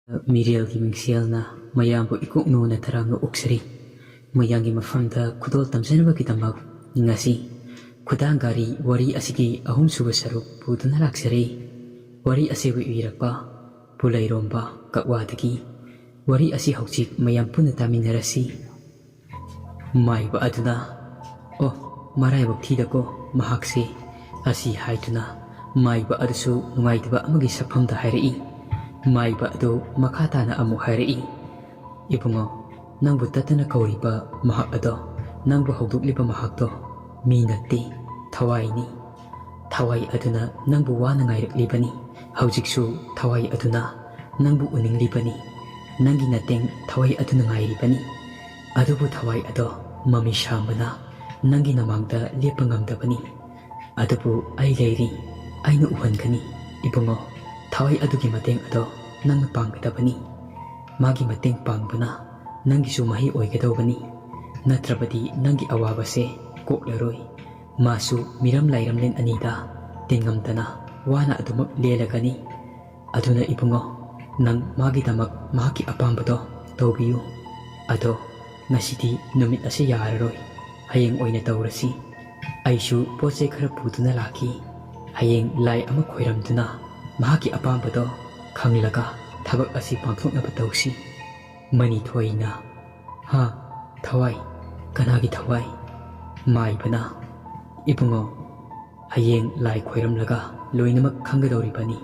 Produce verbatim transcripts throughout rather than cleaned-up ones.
ꯃꯤꯔꯦꯜꯒꯤ ꯃꯤꯡꯁꯦꯜꯅ ꯃꯌꯥꯝꯕꯨ ꯏꯀꯣꯛ ꯅꯣꯟꯅ ꯇꯔꯥꯝꯅ ꯑꯣꯛꯆꯔꯤ꯫ ꯃꯌꯥꯝꯒꯤ ꯃꯐꯝꯗ ꯈꯨꯗꯣꯜ ꯇꯝꯖꯅꯕꯒꯤꯗꯃꯛ ꯉꯁꯤ ꯈꯨꯗꯥꯡ ꯒꯥꯔꯤ ꯋꯥꯔꯤ ꯑꯁꯤꯒꯤ ꯑꯍꯨꯝꯁꯨꯕ ꯁꯔꯨꯛ ꯄꯨꯗꯨꯅ ꯂꯥꯛꯆꯔꯤ꯫ ꯋꯥꯔꯤ ꯑꯁꯤꯕꯨ ꯏꯕꯤꯔꯛꯄ ꯄꯨꯂꯩꯔꯣꯝꯕ ꯀꯛꯋꯥꯗꯒꯤ꯫ ꯋꯥꯔꯤ ꯑꯁꯤ ꯍꯧꯖꯤꯛ ꯃꯌꯥꯝ ꯄꯨꯟꯅ ꯇꯥꯃꯤꯟꯅꯔꯁꯤ꯫ ꯃꯥꯏꯕ ꯑꯗꯨꯅ, "ꯑꯣ, ꯃꯔꯥꯏꯕꯛ ꯊꯤꯗꯀꯣ ꯃꯍꯥꯛꯁꯦ" ꯑꯁꯤ ꯍꯥꯏꯗꯨꯅ ꯃꯥꯏꯕ ꯑꯗꯨꯁꯨ ꯅꯨꯡꯉꯥꯏꯇꯕ ꯑꯃꯒꯤ ꯁꯛꯐꯝꯗ ꯍꯥꯏꯔꯛꯏ꯫ ꯃꯥꯏꯕ ꯑꯗꯨ ꯃꯈꯥ ꯇꯥꯅ ꯑꯃꯨꯛ ꯍꯥꯏꯔꯛꯏ, "ꯏꯕꯨꯡꯉꯣ, ꯅꯪꯕꯨ ꯇꯠꯇꯅ ꯀꯧꯔꯤꯕ ꯃꯍꯥꯛ ꯑꯗꯣ, ꯅꯪꯕꯨ ꯍꯧꯗꯣꯛꯂꯤꯕ ꯃꯍꯥꯛꯇꯣ ꯃꯤ ꯅꯠꯇꯦ, ꯊꯋꯥꯏꯅꯤ꯫ ꯊꯋꯥꯏ ꯑꯗꯨꯅ ꯅꯪꯕꯨ ꯋꯥꯅ ꯉꯥꯏꯔꯛꯂꯤꯕꯅꯤ꯫ ꯍꯧꯖꯤꯛꯁꯨ ꯊꯋꯥꯏ ꯑꯗꯨꯅ ꯅꯪꯕꯨ ꯎꯅꯤꯡꯂꯤꯕꯅꯤ꯫ ꯅꯪꯒꯤ ꯅꯇꯦꯡ ꯊꯋꯥꯏ ꯑꯗꯨꯅ ꯉꯥꯏꯔꯤꯕꯅꯤ꯫ ꯑꯗꯨꯕꯨ ꯊꯋꯥꯏ ꯑꯗꯣ ꯃꯃꯤ ꯁꯥꯝꯕꯅ ꯅꯪꯒꯤ ꯅꯃꯥꯡꯗ ꯂꯦꯞꯄ ꯉꯝꯗꯕꯅꯤ꯫ ꯑꯗꯨꯕꯨ ꯑꯩ ꯂꯩꯔꯤ, ꯑꯩꯅ ꯎꯍꯟꯒꯅꯤ꯫ ꯏꯕꯨꯡꯉꯣ, ꯊꯋꯥꯏ ꯑꯗꯨꯒꯤ ꯃꯇꯦꯡ ꯑꯗꯣ ꯅꯪꯅ ꯄꯥꯡꯒꯗꯕꯅꯤ꯫ ꯃꯥꯒꯤ ꯃꯇꯦꯡ ꯄꯥꯡꯕꯅ ꯅꯪꯒꯤꯁꯨ ꯃꯍꯩ ꯑꯣꯏꯒꯗꯧꯕꯅꯤ꯫ ꯅꯠꯇ꯭ꯔꯕꯗꯤ ꯅꯪꯒꯤ ꯑꯋꯥꯕꯁꯦ ꯀꯣꯛꯂꯔꯣꯏ꯫ ꯃꯥꯁꯨ ꯃꯤꯔꯝ ꯂꯥꯏꯔꯝꯂꯦꯟ ꯑꯅꯤꯗ ꯇꯤꯟꯉꯝꯗꯅ ꯋꯥꯅ ꯑꯗꯨꯃꯛ ꯂꯦꯜꯂꯒꯅꯤ꯫ ꯑꯗꯨꯅ ꯏꯕꯨꯡꯉꯣ, ꯅꯪ ꯃꯥꯒꯤꯗꯃꯛ ꯃꯍꯥꯛꯀꯤ ꯑꯄꯥꯝꯕꯗꯣ ꯇꯧꯕꯤꯌꯨ꯫ ꯑꯗꯣ ꯉꯁꯤꯗꯤ ꯅꯨꯃꯤꯠ ꯑꯁꯤ ꯌꯥꯔꯔꯣꯏ, ꯍꯌꯦꯡ ꯑꯣꯏꯅ ꯇꯧꯔꯁꯤ꯫ ꯑꯩꯁꯨ ꯄꯣꯠ ꯆꯩ ꯈꯔ ꯄꯨꯗꯨꯅ ꯂꯥꯛꯈꯤ꯫ ꯍꯌꯦꯡ ꯂꯥꯏ ꯑꯃ ꯈꯣꯏꯔꯝꯗꯨꯅ ꯃꯍꯥꯛꯀꯤ ꯑꯄꯥꯝꯕꯗꯣ ꯈꯪꯂꯒ ꯊꯕꯛ ꯑꯁꯤ ꯄꯥꯡꯊꯣꯛꯅꯕ ꯇꯧꯁꯤ꯫" ꯃꯅꯤꯊꯣꯏꯅ, "ꯍꯥ? ꯊꯋꯥꯏ? ꯀꯅꯥꯒꯤ ꯊꯋꯥꯏ?" ꯃꯥꯏꯕꯅ, "ꯏꯕꯨꯡꯉꯣ, ꯍꯌꯦꯡ ꯂꯥꯏ ꯈꯣꯏꯔꯝꯂꯒ ꯂꯣꯏꯅꯃꯛ ꯈꯪꯒꯗꯧꯔꯤꯕꯅꯤ꯫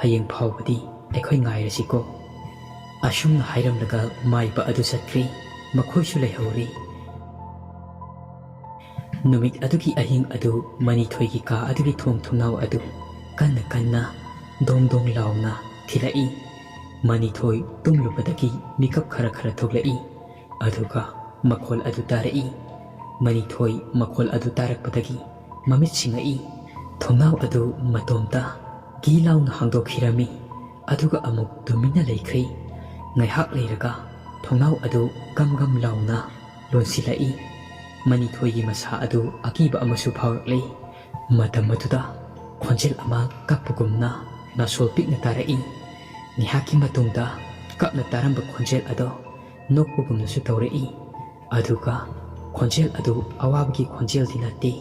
ꯍꯌꯦꯡ ꯐꯥꯎꯕꯗꯤ ꯑꯩꯈꯣꯏ ꯉꯥꯏꯔꯁꯤꯀꯣ꯫" ꯑꯁꯨꯝꯅ ꯍꯥꯏꯔꯝꯂꯒ ꯃꯥꯏꯕ ꯑꯗꯨ ꯆꯠꯈ꯭ꯔꯦ꯫ ꯃꯈꯣꯏꯁꯨ ꯂꯩꯍꯧꯔꯦ꯫ ꯅꯨꯃꯤꯠ ꯑꯗꯨꯒꯤ ꯑꯍꯤꯡ ꯑꯗꯨ ꯃꯅꯤꯊꯣꯏꯒꯤ ꯀꯥ ꯑꯗꯨꯒꯤ ꯊꯣꯡ ꯊꯣꯡꯅꯥꯎ ꯑꯗꯨ ꯀꯟꯅ ꯀꯟꯅ ꯗꯣꯡ ꯗꯣꯡ ꯂꯥꯎꯅ ꯊꯤꯜꯂꯛꯏ꯫ ꯃꯅꯤꯊꯣꯏ ꯇꯨꯝꯂꯨꯕꯗꯒꯤ ꯃꯤꯀꯞ ꯈꯔ ꯈꯔ ꯊꯣꯛꯂꯛꯏ꯫ ꯑꯗꯨꯒ ꯃꯈꯣꯜ ꯑꯗꯨ ꯇꯥꯔꯛꯏ꯫ ꯃꯅꯤꯊꯣꯏ ꯃꯈꯣꯜ ꯑꯗꯨ ꯇꯥꯔꯛꯄꯗꯒꯤ ꯃꯃꯤꯠ ꯁꯤꯡꯉꯛꯏ꯫ ꯊꯣꯡꯅꯥꯎ ꯑꯗꯨ ꯃꯇꯣꯝꯇ ꯒꯤ ꯂꯥꯎꯅ ꯍꯥꯡꯗꯣꯛꯈꯤꯔꯝꯃꯤ꯫ ꯑꯗꯨꯒ ꯑꯃꯨꯛ ꯇꯨꯃꯤꯟꯅ ꯂꯩꯈ꯭ꯔꯦ꯫ ꯉꯥꯏꯍꯥꯛ ꯂꯩꯔꯒ ꯊꯣꯡꯅꯥꯎ ꯑꯗꯨ ꯒꯝ ꯒꯝ ꯂꯥꯎꯅ ꯂꯣꯟꯁꯤꯜꯂꯛꯏ꯫ ꯃꯅꯤꯊꯣꯏꯒꯤ ꯃꯁꯥ ꯑꯗꯨ ꯑꯀꯤꯕ ꯑꯃꯁꯨ ꯐꯥꯎꯔꯛꯂꯦ꯫ ꯃꯇꯝ ꯑꯗꯨꯗ ꯈꯣꯟꯖꯦꯜ ꯑꯃ ꯀꯞꯄꯒꯨꯝꯅ ꯅꯥꯁꯣꯜ ꯄꯤꯛꯅ ꯇꯥꯔꯛꯏ꯫ ꯉꯥꯏꯍꯥꯛꯀꯤ ꯃꯇꯨꯡꯗ ꯀꯞꯅ ꯇꯥꯔꯝꯕ ꯈꯣꯟꯖꯦꯜ ꯑꯗꯣ ꯅꯣꯛꯄꯒꯨꯝꯅꯁꯨ ꯇꯧꯔꯛꯏ꯫ ꯑꯗꯨꯒ ꯈꯣꯟꯖꯦꯜ ꯑꯗꯨ ꯑꯋꯥꯕꯒꯤ ꯈꯣꯟꯖꯦꯜꯗꯤ ꯅꯠꯇꯦ,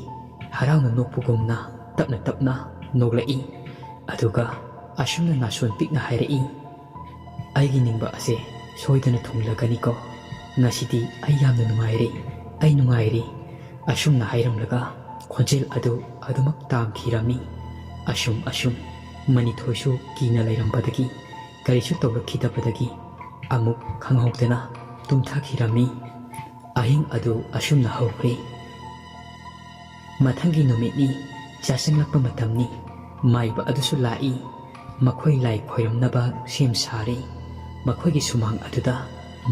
ꯍꯔꯥꯎꯅ ꯅꯣꯛꯄꯒꯨꯝꯅ ꯇꯞꯅ ꯇꯞꯅ ꯅꯣꯛꯂꯛꯏ꯫ ꯑꯗꯨꯒ ꯑꯁꯨꯝꯅ ꯅꯥꯁꯣꯟ ꯄꯤꯛꯅ ꯍꯥꯏꯔꯛꯏ, "ꯑꯩꯒꯤ ꯅꯤꯡꯕ ꯑꯁꯦ ꯁꯣꯏꯗꯅ ꯊꯨꯡꯂꯒꯅꯤꯀꯣ꯫ ꯉꯁꯤꯗꯤ ꯑꯩ ꯌꯥꯝꯅ ꯅꯨꯡꯉꯥꯏꯔꯦ, ꯑꯩ ꯅꯨꯡꯉꯥꯏꯔꯦ"꯫ ꯑꯁꯨꯝꯅ ꯍꯥꯏꯔꯝꯂꯒ ꯈꯣꯟꯖꯦꯜ ꯑꯗꯨ ꯑꯗꯨꯃꯛ ꯇꯥꯝꯈꯤꯔꯝꯃꯤ꯫ ꯑꯁꯨꯝ ꯑꯁꯨꯝ ꯃꯅꯤꯊꯣꯏꯁꯨ ꯀꯤꯅ ꯂꯩꯔꯝꯕꯗꯒꯤ ꯀꯔꯤꯁꯨ ꯇꯧꯔꯛꯈꯤꯗꯕꯗꯒꯤ ꯑꯃꯨꯛ ꯈꯪꯍꯧꯗꯅ ꯇꯨꯝꯊꯈꯤꯔꯝꯃꯤ꯫ ꯑꯍꯤꯡ ꯑꯗꯨ ꯑꯁꯨꯝꯅ ꯍꯧꯈ꯭ꯔꯦ꯫ ꯃꯊꯪꯒꯤ ꯅꯨꯃꯤꯠꯅꯤ, ꯆꯥꯁꯤꯜꯂꯛꯄ ꯃꯇꯝꯅꯤ꯫ ꯃꯥꯏꯕ ꯑꯗꯨꯁꯨ ꯂꯥꯛꯏ꯫ ꯃꯈꯣꯏ ꯂꯥꯏ ꯈꯣꯏꯔꯝꯅꯕ ꯁꯦꯝ ꯁꯥꯔꯤ꯫ ꯃꯈꯣꯏꯒꯤ ꯁꯨꯃꯥꯡ ꯑꯗꯨꯗ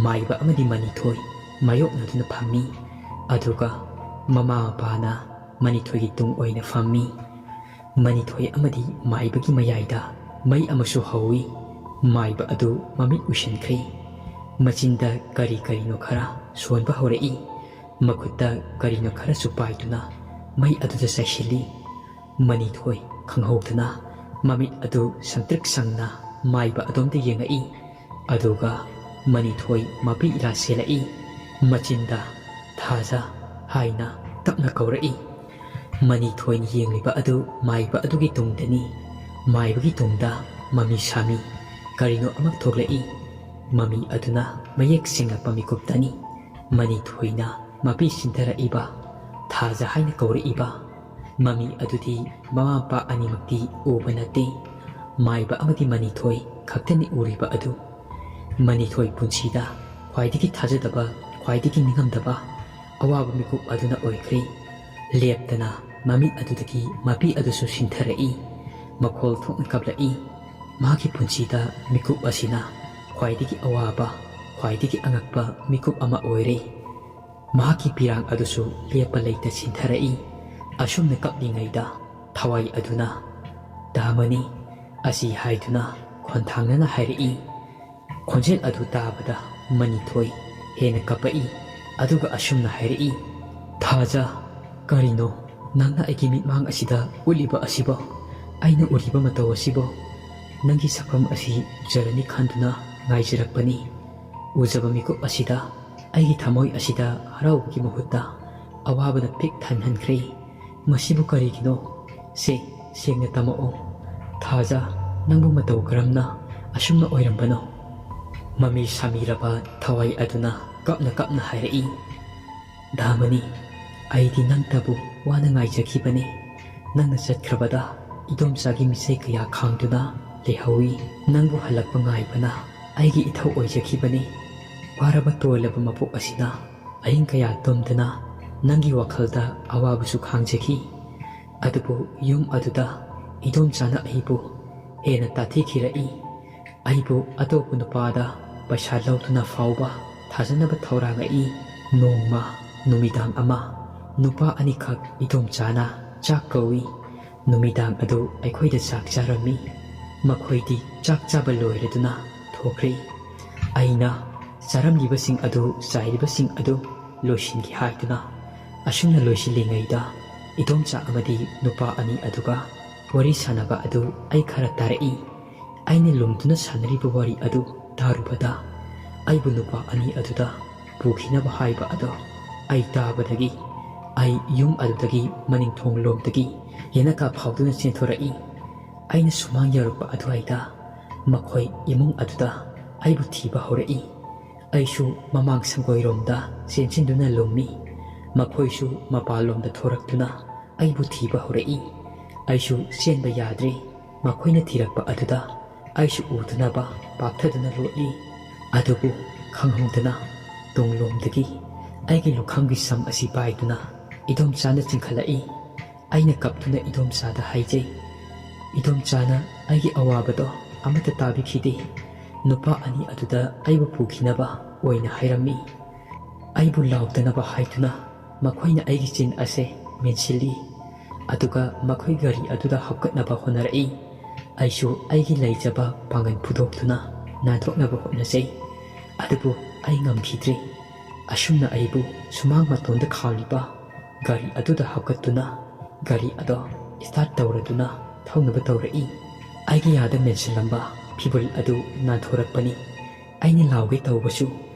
ꯃꯥꯏꯕ ꯑꯃꯗꯤ ꯃꯅꯤꯊꯣꯏ ꯃꯥꯌꯣꯛꯅꯗꯨꯅ ꯐꯝꯃꯤ꯫ ꯑꯗꯨꯒ ꯃꯃꯥ ꯃꯄꯥꯅ ꯃꯅꯤꯊꯣꯏꯒꯤ ꯇꯨꯡ ꯑꯣꯏꯅ ꯐꯝꯃꯤ꯫ ꯃꯅꯤꯊꯣꯏ ꯑꯃꯗꯤ ꯃꯥꯏꯕꯒꯤ ꯃꯌꯥꯏꯗ ꯃꯩ ꯑꯃꯁꯨ ꯍꯧꯏ꯫ ꯃꯥꯏꯕ ꯑꯗꯨ ꯃꯃꯤꯠ ꯎꯏꯁꯤꯟꯈ꯭ꯔꯦ꯫ ꯃꯆꯤꯟꯗ ꯀꯔꯤ ꯀꯔꯤꯅꯣ ꯈꯔ ꯁꯣꯟꯕ ꯍꯧꯔꯛꯏ꯫ ꯃꯈꯨꯠꯇ ꯀꯔꯤꯅꯣ ꯈꯔꯁꯨ ꯄꯥꯏꯗꯨꯅ ꯃꯩ ꯑꯗꯨꯗ ꯆꯥꯏꯁꯤꯜꯂꯤ꯫ ꯃꯅꯤꯊꯣꯏ ꯈꯪꯍꯧꯗꯅ ꯃꯃꯤꯠ ꯑꯗꯨ ꯁꯪꯇ꯭ꯔꯤꯛ ꯁꯪꯅ ꯃꯥꯏꯕ ꯑꯗꯣꯝꯗ ꯌꯦꯡꯉꯛꯏ꯫ ꯑꯗꯨꯒ ꯃꯅꯤꯊꯣꯏ ꯃꯄꯤ ꯏꯔꯥ ꯁꯦꯜꯂꯛꯏ꯫ ꯃꯆꯤꯟꯗ "ꯊꯥꯖ" ꯍꯥꯏꯅ ꯇꯞꯅ ꯀꯧꯔꯛꯏ꯫ ꯃꯅꯤꯊꯣꯏꯅ ꯌꯦꯡꯂꯤꯕ ꯑꯗꯨ ꯃꯥꯏꯕ ꯑꯗꯨꯒꯤ ꯇꯨꯡꯗꯅꯤ꯫ ꯃꯥꯏꯕꯒꯤ ꯇꯨꯡꯗ ꯃꯃꯤ ꯁꯥꯃꯤ ꯀꯔꯤꯅꯣ ꯑꯃ ꯊꯣꯛꯂꯛꯏ꯫ ꯃꯃꯤ ꯑꯗꯨꯅ ꯃꯌꯦꯛ ꯁꯦꯡꯂꯛꯄ ꯃꯤꯀꯨꯞꯇꯅꯤ꯫ ꯃꯅꯤꯊꯣꯏꯅ ꯃꯄꯤ ꯁꯤꯟꯊꯔꯛꯏꯕ, "ꯊꯥꯖ" ꯍꯥꯏꯅ ꯀꯧꯔꯛꯏꯕ ꯃꯃꯤ ꯑꯗꯨꯗꯤ ꯃꯃꯥ ꯃꯄꯥ ꯑꯅꯤꯃꯛꯇꯤ ꯎꯕ ꯅꯠꯇꯦ꯫ ꯃꯥꯏꯕ ꯑꯃꯗꯤ ꯃꯅꯤꯊꯣꯏ ꯈꯛꯇꯅꯤ ꯎꯔꯤꯕ ꯑꯗꯨ꯫ ꯃꯅꯤꯊꯣꯏ ꯄꯨꯟꯁꯤꯗ ꯈ꯭ꯋꯥꯏꯗꯒꯤ ꯊꯥꯖꯗꯕ, ꯈ꯭ꯋꯥꯏꯗꯒꯤ ꯅꯤꯡꯉꯝꯗꯕ ꯑꯋꯥꯕ ꯃꯤꯀꯨꯞ ꯑꯗꯨꯅ ꯑꯣꯏꯈ꯭ꯔꯦ꯫ ꯂꯦꯞꯇꯅ ꯃꯃꯤꯠ ꯑꯗꯨꯗꯒꯤ ꯃꯄꯤ ꯑꯗꯨꯁꯨ ꯁꯤꯟꯊꯔꯛꯏ꯫ ꯃꯈꯣꯜ ꯊꯣꯛꯅ ꯀꯞꯂꯛꯏ꯫ ꯃꯍꯥꯛꯀꯤ ꯄꯨꯟꯁꯤꯗ ꯃꯤꯀꯨꯞ ꯑꯁꯤꯅ ꯈ꯭ꯋꯥꯏꯗꯒꯤ ꯑꯋꯥꯕ, ꯈ꯭ꯋꯥꯏꯗꯒꯤ ꯑꯉꯛꯄ ꯃꯤꯀꯨꯞ ꯑꯃ ꯑꯣꯏꯔꯦ꯫ ꯃꯍꯥꯛꯀꯤ ꯄꯤꯔꯥꯡ ꯑꯗꯨꯁꯨ ꯂꯦꯞꯄ ꯂꯩꯇ ꯁꯤꯟꯊꯔꯛꯏ꯫ ꯑꯁꯨꯝꯅ ꯀꯞꯂꯤꯉꯩꯗ ꯊꯋꯥꯏ ꯑꯗꯨꯅ "ꯇꯥꯃꯅꯤ" ꯑꯁꯤ ꯍꯥꯏꯗꯨꯅ ꯈꯣꯟꯊꯥꯡꯅꯅ ꯍꯥꯏꯔꯛꯏ꯫ ꯈꯣꯟꯖꯦꯜ ꯑꯗꯨ ꯇꯥꯕꯗ ꯃꯅꯤꯊꯣꯏ ꯍꯦꯟꯅ ꯀꯞꯄꯛꯏ꯫ ꯑꯗꯨꯒ ꯑꯁꯨꯝꯅ ꯍꯥꯏꯔꯛꯏ, "ꯊꯥꯖ, ꯀꯔꯤꯅꯣ ꯅꯪꯅ ꯑꯩꯒꯤ ꯃꯤꯠꯃꯥꯡ ꯑꯁꯤꯗ ꯎꯠꯂꯤꯕ ꯑꯁꯤꯕꯣ? ꯑꯩꯅ ꯎꯔꯤꯕ ꯃꯇꯧ ꯑꯁꯤꯕꯣ?" ꯅꯪꯒꯤ ꯁꯛꯐꯝ ꯑꯁꯤ ꯎꯖꯔꯅꯤ ꯈꯟꯗꯨꯅ ꯉꯥꯏꯖꯔꯛꯄꯅꯤ꯫ ꯎꯖꯕ ꯃꯤꯀꯨꯞ ꯑꯁꯤꯗ ꯑꯩꯒꯤ ꯊꯃꯣꯏ ꯑꯁꯤꯗ ꯍꯔꯥꯎꯕꯒꯤ ꯃꯍꯨꯠꯇ ꯑꯋꯥꯕꯅ ꯄꯤꯛ ꯊꯟꯍꯟꯈ꯭ꯔꯦ꯫ ꯃꯁꯤꯕꯨ ꯀꯔꯤꯒꯤꯅꯣ? ꯁꯦ, ꯁꯦꯡꯅ ꯇꯝꯃꯛꯑꯣ꯫ ꯊꯥꯖ, ꯅꯪꯕꯨ ꯃꯇꯧ ꯀꯔꯝꯅ ꯑꯁꯨꯝꯅ ꯑꯣꯏꯔꯝꯕꯅꯣ? ꯃꯃꯤ ꯁꯥꯃꯤꯔꯕ ꯊꯋꯥꯏ ꯑꯗꯨꯅ ꯀꯞꯅ ꯀꯞꯅ ꯍꯥꯏꯔꯛꯏ, ꯗꯥꯃꯅꯤ, ꯑꯩꯗꯤ ꯅꯪꯇꯕꯨ ꯋꯥꯅ ꯉꯥꯏꯖꯈꯤꯕꯅꯤ꯫ ꯅꯪꯅ ꯆꯠꯈ꯭ꯔꯕꯗ ꯏꯗꯣꯝꯆꯥꯒꯤ ꯃꯤꯁꯩ ꯀꯌꯥ ꯈꯥꯡꯗꯨꯅ ꯂꯩꯍꯧꯏ꯫ ꯅꯪꯕꯨ ꯍꯜꯂꯛꯄ ꯉꯥꯏꯕꯅ ꯑꯩꯒꯤ ꯏꯊꯧ ꯑꯣꯏꯖꯈꯤꯕꯅꯤ꯫ ꯋꯥꯔꯕ ꯇꯣꯏꯂꯕ ꯃꯄꯣꯛ ꯑꯁꯤꯅ ꯑꯍꯤꯡ ꯀꯌꯥ ꯇꯨꯝꯗꯅ ꯅꯪꯒꯤ ꯋꯥꯈꯜꯗ ꯑꯋꯥꯕꯁꯨ ꯈꯥꯡꯖꯈꯤ꯫ ꯑꯗꯨꯕꯨ ꯌꯨꯝ ꯑꯗꯨꯗ ꯏꯗꯣꯝꯆꯥꯅ ꯑꯩꯕꯨ ꯍꯦꯟꯅ ꯇꯥꯊꯤꯈꯤꯔꯛꯏ꯫ ꯑꯩꯕꯨ ꯑꯇꯣꯞꯄ ꯅꯨꯄꯥꯗ ꯄꯩꯁꯥ ꯂꯧꯗꯨꯅ ꯐꯥꯎꯕ ꯊꯥꯖꯅꯕ ꯊꯧꯔꯥꯡꯂꯛꯏ꯫ ꯅꯣꯡꯃ ꯅꯨꯃꯤꯗꯥꯡ ꯑꯃ ꯅꯨꯄꯥ ꯑꯅꯤꯈꯛ ꯏꯗꯣꯝꯆꯥꯅ ꯆꯥꯛ ꯀꯧꯏ꯫ ꯅꯨꯃꯤꯗꯥꯡ ꯑꯗꯨ ꯑꯩꯈꯣꯏꯗ ꯆꯥꯛ ꯆꯥꯔꯝꯃꯤ꯫ ꯃꯈꯣꯏꯗꯤ ꯆꯥꯛ ꯆꯥꯕ ꯂꯣꯏꯔꯗꯨꯅ ꯊꯣꯛꯈ꯭ꯔꯦ꯫ ꯑꯩꯅ ꯆꯥꯔꯝꯂꯤꯕꯁꯤꯡ ꯑꯗꯨ, ꯆꯥꯏꯔꯤꯕꯁꯤꯡ ꯑꯗꯨ ꯂꯣꯏꯁꯤꯟꯒꯦ ꯍꯥꯏꯗꯨꯅ ꯑꯁꯨꯝꯅ ꯂꯣꯏꯁꯤꯜꯂꯤꯉꯩꯗ ꯏꯗꯣꯝꯆꯥ ꯑꯃꯗꯤ ꯅꯨꯄꯥ ꯑꯅꯤ ꯑꯗꯨꯒ ꯋꯥꯔꯤ ꯁꯥꯟꯅꯕ ꯑꯗꯨ ꯑꯩ ꯈꯔ ꯇꯥꯔꯛꯏ꯫ ꯑꯩꯅ ꯂꯨꯝꯗꯨꯅ ꯁꯥꯟꯅꯔꯤꯕ ꯋꯥꯔꯤ ꯑꯗꯨ ꯇꯥꯔꯨꯕꯗ ꯑꯩꯕꯨ ꯅꯨꯄꯥ ꯑꯅꯤ ꯑꯗꯨꯗ ꯄꯨꯈꯤꯅꯕ ꯍꯥꯏꯕ ꯑꯗꯣ ꯑꯩ ꯇꯥꯕꯗꯒꯤ ꯑꯩ ꯌꯨꯝ ꯑꯗꯨꯗꯒꯤ ꯃꯅꯤꯡ ꯊꯣꯡ ꯂꯣꯝꯗꯒꯤ ꯌꯦꯅꯈꯥ ꯐꯥꯎꯗꯨꯅ ꯆꯦꯟꯊꯣꯔꯛꯏ꯫ ꯑꯩꯅ ꯁꯨꯃꯥꯡ ꯌꯧꯔꯛꯄ ꯑꯗꯨꯋꯥꯏꯗ ꯃꯈꯣꯏ ꯏꯃꯨꯡ ꯑꯗꯨꯗ ꯑꯩꯕꯨ ꯊꯤꯕ ꯍꯧꯔꯛꯏ꯫ ꯑꯩꯁꯨ ꯃꯃꯥꯡ ꯁꯪꯒꯣꯏꯔꯣꯝꯗ ꯆꯦꯟꯁꯤꯟꯗꯨꯅ ꯂꯨꯝꯃꯤ꯫ ꯃꯈꯣꯏꯁꯨ ꯃꯄꯥꯟꯂꯣꯝꯗ ꯊꯣꯔꯛꯇꯨꯅ ꯑꯩꯕꯨ ꯊꯤꯕ ꯍꯧꯔꯛꯏ꯫ ꯑꯩꯁꯨ ꯆꯦꯟꯕ ꯌꯥꯗ꯭ꯔꯦ꯫ ꯃꯈꯣꯏꯅ ꯊꯤꯔꯛꯄ ꯑꯗꯨꯗ ꯑꯩꯁꯨ ꯎꯗꯅꯕ ꯄꯥꯛꯊꯗꯨꯅ ꯂꯣꯠꯂꯤ꯫ ꯑꯗꯨꯕꯨ ꯈꯪꯍꯧꯗꯅ ꯇꯨꯡꯂꯣꯝꯗꯒꯤ ꯑꯩꯒꯤ ꯂꯨꯈꯝꯒꯤ ꯁꯝ ꯑꯁꯤ ꯄꯥꯏꯗꯨꯅ ꯏꯗꯣꯝꯆꯥꯅ ꯆꯤꯡꯈꯠꯂꯛꯏ꯫ ꯑꯩꯅ ꯀꯞꯇꯨꯅ ꯏꯗꯣꯝꯆꯥꯗ ꯍꯥꯏꯖꯩ, "ꯏꯗꯣꯝꯆꯥꯅ ꯑꯩꯒꯤ ꯑꯋꯥꯕꯗꯣ ꯑꯃꯠꯇ ꯇꯥꯕꯤꯈꯤꯗꯦ꯫ ꯅꯨꯄꯥ ꯑꯅꯤ ꯑꯗꯨꯗ ꯑꯩꯕꯨ ꯄꯨꯈꯤꯅꯕ ꯑꯣꯏꯅ ꯍꯥꯏꯔꯝꯃꯤ꯫" ꯑꯩꯕꯨ ꯂꯥꯎꯗꯅꯕ ꯍꯥꯏꯗꯨꯅ ꯃꯈꯣꯏꯅ ꯑꯩꯒꯤ ꯆꯤꯟ ꯑꯁꯦ ꯃꯦꯟꯁꯤꯜꯂꯤ꯫ ꯑꯗꯨꯒ ꯃꯈꯣꯏ ꯒꯥꯔꯤ ꯑꯗꯨꯗ ꯍꯥꯞꯀꯠꯅꯕ ꯍꯣꯠꯅꯔꯛꯏ꯫ ꯑꯩꯁꯨ ꯑꯩꯒꯤ ꯂꯩꯖꯕ ꯄꯥꯡꯒꯜ ꯐꯨꯗꯣꯛꯇꯨꯅ ꯅꯥꯟꯊꯣꯛꯅꯕ ꯍꯣꯠꯅꯖꯩ꯫ ꯑꯗꯨꯕꯨ ꯑꯩ ꯉꯝꯈꯤꯗ꯭ꯔꯦ꯫ ꯑꯁꯨꯝꯅ ꯑꯩꯕꯨ ꯁꯨꯃꯥꯡ ꯃꯇꯣꯟꯗ ꯈꯥꯝꯂꯤꯕ ꯒꯥꯔꯤ ꯑꯗꯨꯗ ꯍꯥꯞꯀꯠꯇꯨꯅ ꯒꯥꯔꯤ ꯑꯗꯣ start ꯇꯧꯔꯗꯨꯅ ꯊꯧꯅꯕ ꯇꯧꯔꯛꯏ꯫ ꯑꯩꯒꯤ ꯌꯥꯗ ꯃꯦꯟꯁꯤꯜꯂꯝꯕ ꯐꯤꯕꯨꯜ ꯑꯗꯨ ꯅꯥꯟꯊꯣꯔꯛꯄꯅꯤ꯫ ꯑꯩꯅ ꯂꯥꯎꯒꯦ ꯇꯧꯕꯁꯨ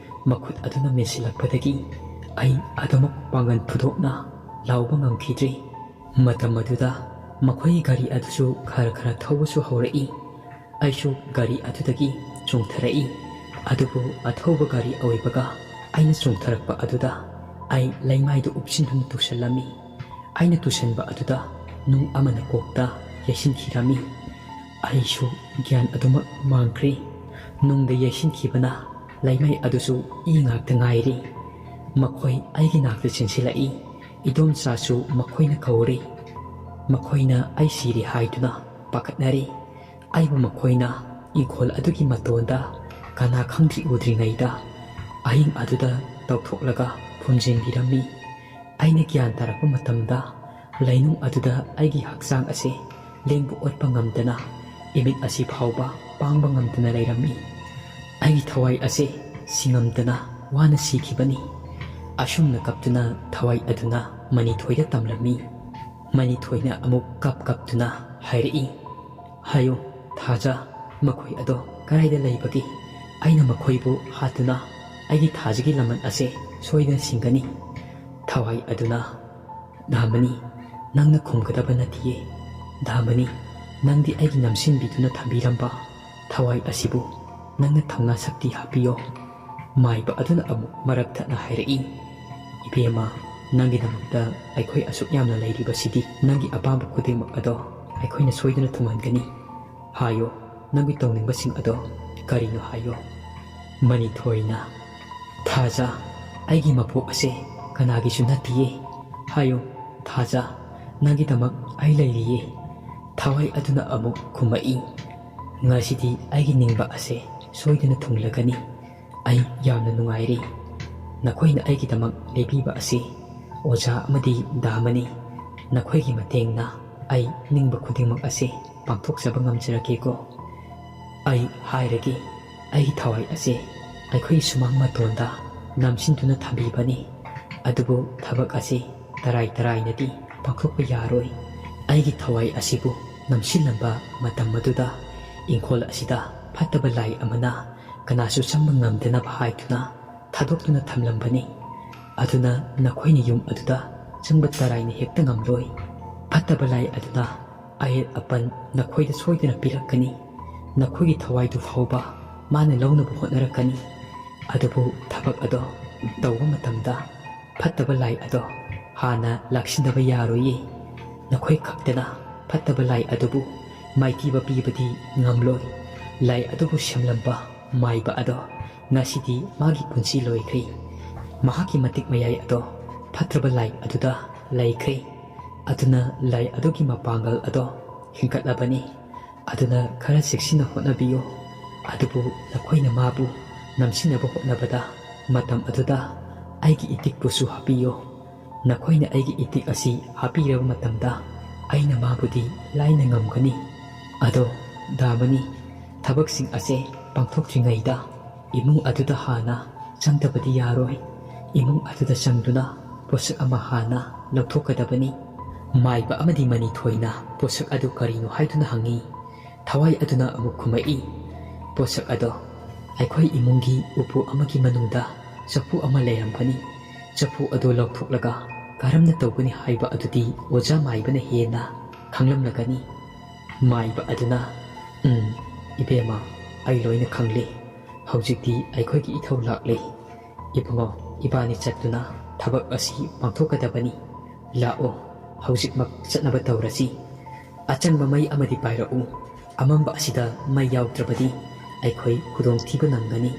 ꯃꯈꯨꯠ ꯑꯗꯨꯅ ꯃꯦꯟꯁꯤꯜꯂꯛꯄꯗꯒꯤ ꯑꯩ ꯑꯗꯨꯃꯛ ꯄꯥꯡꯒꯜ ꯐꯨꯗꯣꯛꯅ ꯂꯥꯎꯕ ꯉꯝꯈꯤꯗ꯭ꯔꯤ꯫ ꯃꯇꯝ ꯑꯗꯨꯗ ꯃꯈꯣꯏꯒꯤ ꯒꯥꯔꯤ ꯑꯗꯨꯁꯨ ꯈꯔ ꯈꯔ ꯊꯧꯕꯁꯨ ꯍꯧꯔꯛꯏ꯫ ꯑꯩꯁꯨ ꯒꯥꯔꯤ ꯑꯗꯨꯗꯒꯤ ꯆꯣꯡꯊꯔꯛꯏ꯫ ꯑꯗꯨꯕꯨ ꯑꯊꯧꯕ ꯒꯥꯔꯤ ꯑꯣꯏꯕꯒ ꯑꯩꯅ ꯆꯣꯡꯊꯔꯛꯄ ꯑꯗꯨꯗ ꯑꯩ ꯂꯩꯃꯥꯏꯗꯨ ꯎꯞꯁꯤꯟꯗꯨꯅ ꯇꯨꯁꯜꯂꯝꯃꯤ꯫ ꯑꯩꯅ ꯇꯨꯁꯟꯕ ꯑꯗꯨꯗ ꯅꯨꯡ ꯑꯃꯅ ꯀꯣꯛꯇ ꯌꯩꯁꯤꯟꯈꯤꯔꯝꯃꯤ꯫ ꯑꯩꯁꯨ ꯒ꯭ꯌꯥꯟ ꯑꯗꯨꯃꯛ ꯃꯥꯡꯈ꯭ꯔꯦ꯫ ꯅꯨꯡꯗ ꯌꯩꯁꯤꯟꯈꯤꯕꯅ ꯂꯩꯃꯥꯏ ꯑꯗꯨꯁꯨ ꯏ ꯉꯥꯛꯇ ꯉꯥꯏꯔꯤ꯫ ꯃꯈꯣꯏ ꯑꯩꯒꯤ ꯅꯥꯛꯇ ꯆꯦꯟꯁꯤꯜꯂꯛꯏ꯫ ꯏꯗꯣꯝꯆꯥꯁꯨ ꯃꯈꯣꯏꯅ ꯀꯧꯔꯤ꯫ ꯃꯈꯣꯏꯅ ꯑꯩ ꯁꯤꯔꯦ ꯍꯥꯏꯗꯨꯅ ꯄꯥꯈꯠꯅꯔꯤ꯫ ꯑꯩꯕꯨ ꯃꯈꯣꯏꯅ ꯏꯪꯈꯣꯜ ꯑꯗꯨꯒꯤ ꯃꯇꯣꯟꯗ ꯀꯅꯥ ꯈꯪꯗ꯭ꯔꯤ ꯎꯗ꯭ꯔꯤꯉꯩꯗ ꯑꯍꯤꯡ ꯑꯗꯨꯗ ꯇꯧꯊꯣꯛꯂꯒ ꯐꯨꯝꯖꯤꯟꯕꯤꯔꯝꯃꯤ꯫ ꯑꯩꯅ ꯒ꯭ꯌꯥꯟ ꯇꯥꯔꯛꯄ ꯃꯇꯝꯗ ꯂꯩꯅꯨꯡ ꯑꯗꯨꯗ ꯑꯩꯒꯤ ꯍꯛꯆꯥꯡ ꯑꯁꯦ ꯂꯦꯡꯕ ꯑꯣꯠꯄ ꯉꯝꯗꯅ ꯏꯃꯤꯠ ꯑꯁꯤ ꯐꯥꯎꯕ ꯄꯥꯡꯕ ꯉꯝꯗꯅ ꯂꯩꯔꯝꯃꯤ꯫ ꯑꯩꯒꯤ ꯊꯋꯥꯏ ꯑꯁꯦ ꯁꯤꯉꯝꯗꯅ ꯋꯥꯅ ꯁꯤꯈꯤꯕꯅꯤ꯫ ꯑꯁꯨꯝꯅ ꯀꯞꯇꯨꯅ ꯊꯋꯥꯏ ꯑꯗꯨꯅ ꯃꯅꯤꯊꯣꯏꯗ ꯇꯝꯂꯝꯃꯤ꯫ ꯃꯅꯤꯊꯣꯏꯅ ꯑꯃꯨꯛ ꯀꯞ ꯀꯞꯇꯨꯅ ꯍꯥꯏꯔꯛꯏ, "ꯍꯥꯏꯌꯨ, ꯊꯥꯖ, ꯃꯈꯣꯏ ꯑꯗꯣ ꯀꯗꯥꯏꯗ ꯂꯩꯕꯒꯦ? ꯑꯩꯅ ꯃꯈꯣꯏꯕꯨ ꯍꯥꯠꯇꯨꯅ ꯑꯩꯒꯤ ꯊꯥꯖꯒꯤ ꯂꯃꯟ ꯑꯁꯦ ꯁꯣꯏꯗꯅ ꯁꯤꯡꯒꯅꯤ꯫" ꯊꯋꯥꯏ ꯑꯗꯨꯅ, "ꯗꯥꯃꯅꯤ, ꯅꯪꯅ ꯈꯨꯝꯒꯗꯕ ꯅꯠꯇꯤꯌꯦ꯫ ꯗꯥꯃꯅꯤ, ꯅꯪꯗꯤ ꯑꯩꯒꯤ ꯅꯝꯁꯤꯟꯕꯤꯗꯨꯅ ꯊꯝꯕꯤꯔꯝꯕ ꯊꯋꯥꯏ ꯑꯁꯤꯕꯨ ꯅꯪꯅ ꯊꯧꯅꯥ ꯁꯛꯇꯤ ꯍꯥꯞꯄꯤꯌꯣ꯫" ꯃꯥꯏꯕ ꯑꯗꯨꯅ ꯑꯃꯨꯛ ꯃꯔꯛ ꯊꯠꯅ ꯍꯥꯏꯔꯛꯏ, "ꯏꯕꯦꯝꯃ, ꯅꯪꯒꯤꯗꯃꯛꯇ ꯑꯩꯈꯣꯏ ꯑꯁꯨꯛ ꯌꯥꯝꯅ ꯂꯩꯔꯤꯕꯁꯤꯗꯤ꯫ ꯅꯪꯒꯤ ꯑꯄꯥꯝꯕ ꯈꯨꯗꯤꯡꯃꯛ ꯑꯗꯣ ꯑꯩꯈꯣꯏꯅ ꯁꯣꯏꯗꯅ ꯊꯨꯡꯍꯟꯒꯅꯤ꯫ ꯍꯥꯏꯌꯣ, ꯅꯪꯒꯤ ꯇꯧꯅꯤꯡꯕꯁꯤꯡ ꯑꯗꯣ ꯀꯔꯤꯅꯣ ꯍꯥꯏꯌꯣ꯫" ꯃꯅꯤꯊꯣꯏꯅ, "ꯊꯥꯖ, ꯑꯩꯒꯤ ꯃꯄꯣꯛ ꯑꯁꯦ ꯀꯅꯥꯒꯤꯁꯨ ꯅꯠꯇꯤꯌꯦ꯫ ꯍꯥꯏꯌꯨ, ꯊꯥꯖ, ꯅꯪꯒꯤꯗꯃꯛ ꯑꯩ ꯂꯩꯔꯤꯌꯦ꯫" ꯊꯋꯥꯏ ꯑꯗꯨꯅ ꯑꯃꯨꯛ ꯈꯨꯝꯃꯛꯏ, "ꯉꯁꯤꯗꯤ ꯑꯩꯒꯤ ꯅꯤꯡꯕ ꯑꯁꯦ ꯁꯣꯏꯗꯅ ꯊꯨꯡꯂꯒꯅꯤ꯫ ꯑꯩ ꯌꯥꯝꯅ ꯅꯨꯡꯉꯥꯏꯔꯦ꯫ ꯅꯈꯣꯏꯅ ꯑꯩꯒꯤꯗꯃꯛ ꯂꯦꯞꯄꯤꯕ ꯑꯁꯤ ꯑꯣꯖꯥ ꯑꯃꯗꯤ ꯗꯥꯃꯅꯤ꯫ ꯅꯈꯣꯏꯒꯤ ꯃꯇꯦꯡꯅ ꯑꯩ ꯅꯤꯡꯕ ꯈꯨꯗꯤꯡꯃꯛ ꯑꯁꯤ ꯄꯥꯡꯊꯣꯛꯆꯕ ꯉꯝꯖꯔꯒꯦꯀꯣ꯫ ꯑꯩ ꯍꯥꯏꯔꯒꯦ, ꯑꯩꯒꯤ ꯊꯋꯥꯏ ꯑꯁꯦ ꯑꯩꯈꯣꯏꯒꯤ ꯁꯨꯃꯥꯡ ꯃꯇꯣꯟꯗ ꯅꯝꯁꯤꯟꯗꯨꯅ ꯊꯝꯕꯤꯕꯅꯤ꯫ ꯑꯗꯨꯕꯨ ꯊꯕꯛ ꯑꯁꯤ ꯇꯔꯥꯏ ꯇꯔꯥꯏꯅꯗꯤ ꯄꯥꯡꯊꯣꯛꯄ ꯌꯥꯔꯣꯏ꯫ ꯑꯩꯒꯤ ꯊꯋꯥꯏ ꯑꯁꯤꯕꯨ ꯅꯝꯁꯤꯜꯂꯝꯕ ꯃꯇꯝ ꯑꯗꯨꯗ ꯏꯪꯈꯣꯜ ꯑꯁꯤꯗ ꯐꯠꯇꯕ ꯂꯥꯏ ꯑꯃꯅ ꯀꯅꯥꯁꯨ ꯆꯪꯕ ꯉꯝꯗꯅꯕ ꯍꯥꯏꯗꯨꯅ ꯊꯥꯗꯣꯛꯇꯨꯅ ꯊꯝꯂꯝꯕꯅꯤ꯫ ꯑꯗꯨꯅ ꯅꯈꯣꯏꯅ ꯌꯨꯝ ꯑꯗꯨꯗ ꯆꯪꯕ ꯇꯔꯥꯏꯅ ꯍꯦꯛꯇ ꯉꯝꯂꯣꯏ꯫ ꯐꯠꯇꯕ ꯂꯥꯏ ꯑꯗꯨꯅ ꯑꯌꯦꯠ ꯑꯄꯟ ꯅꯈꯣꯏꯗ ꯁꯣꯏꯗꯅ ꯄꯤꯔꯛꯀꯅꯤ꯫ ꯅꯈꯣꯏꯒꯤ ꯊꯋꯥꯏꯗꯨ ꯐꯥꯎꯕ ꯃꯥꯅ ꯂꯧꯅꯕ ꯍꯣꯠꯅꯔꯛꯀꯅꯤ꯫ ꯑꯗꯨꯕꯨ ꯊꯕꯛ ꯑꯗꯣ ꯇꯧꯕ ꯃꯇꯝꯗ ꯐꯠꯇꯕ ꯂꯥꯏ ꯑꯗꯣ ꯍꯥꯟꯅ ꯂꯥꯛꯁꯤꯟꯗꯕ ꯌꯥꯔꯣꯏꯌꯦ꯫ ꯅꯈꯣꯏ ꯈꯛꯇꯅ ꯐꯠꯇꯕ ꯂꯥꯏ ꯑꯗꯨꯕꯨ ꯃꯥꯏꯊꯤꯕ ꯄꯤꯕꯗꯤ ꯉꯝꯂꯣꯏ꯫ ꯂꯥꯏ ꯑꯗꯨꯕꯨ ꯁꯦꯝꯂꯝꯕ ꯃꯥꯏꯕ ꯑꯗꯣ ꯉꯁꯤꯗꯤ ꯃꯥꯒꯤ ꯄꯨꯟꯁꯤ ꯂꯣꯏꯈ꯭ꯔꯦ꯫ ꯃꯍꯥꯛꯀꯤ ꯃꯇꯤꯛ ꯃꯌꯥꯏ ꯑꯗꯣ ꯐꯠꯇ꯭ꯔꯕ ꯂꯥꯏ ꯑꯗꯨꯗ ꯂꯩꯈ꯭ꯔꯦ꯫ ꯑꯗꯨꯅ ꯂꯥꯏ ꯑꯗꯨꯒꯤ ꯃꯄꯥꯡꯒꯜ ꯑꯗꯣ ꯍꯦꯟꯒꯠꯂꯕꯅꯤ꯫ ꯑꯗꯨꯅ ꯈꯔ ꯆꯦꯛꯁꯤꯟꯅ ꯍꯣꯠꯅꯕꯤꯌꯨ꯫ ꯑꯗꯨꯕꯨ ꯅꯈꯣꯏꯅ ꯃꯥꯕꯨ ꯅꯝꯁꯤꯟꯅꯕ ꯍꯣꯠꯅꯕꯗ ꯃꯇꯝ ꯑꯗꯨꯗ ꯑꯩꯒꯤ ꯏꯇꯤꯛꯄꯨꯁꯨ ꯍꯥꯞꯄꯤꯌꯨ꯫ ꯅꯈꯣꯏꯅ ꯑꯩꯒꯤ ꯏꯇꯤꯛ ꯑꯁꯤ ꯍꯥꯞꯄꯤꯔꯕ ꯃꯇꯝꯗ ꯑꯩꯅ ꯃꯥꯕꯨꯗꯤ ꯂꯥꯏꯅ ꯉꯝꯒꯅꯤ꯫ ꯑꯗꯣ ꯗꯥꯃꯅꯤ, ꯊꯕꯛꯁꯤꯡ ꯑꯁꯦ ꯄꯥꯡꯊꯣꯛꯇ꯭ꯔꯤꯉꯩꯗ ꯏꯃꯨꯡ ꯑꯗꯨꯗ ꯍꯥꯟꯅ ꯆꯪꯗꯕꯗꯤ ꯌꯥꯔꯣꯏ꯫ ꯏꯃꯨꯡ ꯑꯗꯨꯗ ꯆꯪꯗꯨꯅ ꯄꯣꯠꯁꯛ ꯑꯃ ꯍꯥꯟꯅ ꯂꯧꯊꯣꯛꯀꯗꯕꯅꯤ꯫ ꯃꯥꯏꯕ ꯑꯃꯗꯤ ꯃꯅꯤꯊꯣꯏꯅ ꯄꯣꯠꯁꯛ ꯑꯗꯨ ꯀꯔꯤꯅꯣ ꯍꯥꯏꯗꯨꯅ ꯍꯪꯉꯤ꯫ ꯊꯋꯥꯏ ꯑꯗꯨꯅ ꯑꯃꯨꯛ ꯈꯨꯝꯃꯛꯏ, ꯄꯣꯠꯁꯛ ꯑꯗꯣ ꯑꯩꯈꯣꯏ ꯏꯃꯨꯡꯒꯤ ꯎꯄꯨ ꯑꯃꯒꯤ ꯃꯅꯨꯡꯗ ꯆꯐꯨ ꯑꯃ ꯂꯩꯔꯝꯒꯅꯤ꯫ ꯆꯐꯨ ꯑꯗꯨ ꯂꯧꯊꯣꯛꯂꯒ ꯀꯔꯝꯅ ꯇꯧꯒꯅꯤ ꯍꯥꯏꯕ ꯑꯗꯨꯗꯤ ꯑꯣꯖꯥ ꯃꯥꯏꯕꯅ ꯍꯦꯟꯅ ꯈꯪꯂꯝꯂꯒꯅꯤ꯫ ꯃꯥꯏꯕ ꯑꯗꯨꯅ, "ꯎꯝ, ꯏꯕꯦꯝꯃ, ꯑꯩ ꯂꯣꯏꯅ ꯈꯪꯂꯦ꯫ ꯍꯧꯖꯤꯛꯇꯤ ꯑꯩꯈꯣꯏꯒꯤ ꯏꯊꯧ ꯂꯥꯛꯂꯦ꯫ ꯏꯕꯨꯡꯉꯣ, ꯏꯕꯥꯅꯤ ꯆꯠꯇꯨꯅ ꯊꯕꯛ ꯑꯁꯤ ꯄꯥꯡꯊꯣꯛꯀꯗꯕꯅꯤ꯫ ꯂꯥꯛꯑꯣ, ꯍꯧꯖꯤꯛꯃꯛ ꯆꯠꯅꯕ ꯇꯧꯔꯁꯤ꯫ ꯑꯆꯪꯕ ꯃꯩ ꯑꯃꯗꯤ ꯄꯥꯏꯔꯛꯎ꯫ ꯑꯃꯝꯕ ꯑꯁꯤꯗ ꯃꯩ ꯌꯥꯎꯗ꯭ꯔꯕꯗꯤ ꯑꯩꯈꯣꯏ ꯈꯨꯗꯣꯡꯊꯤꯕ ꯅꯪꯒꯅꯤ꯫"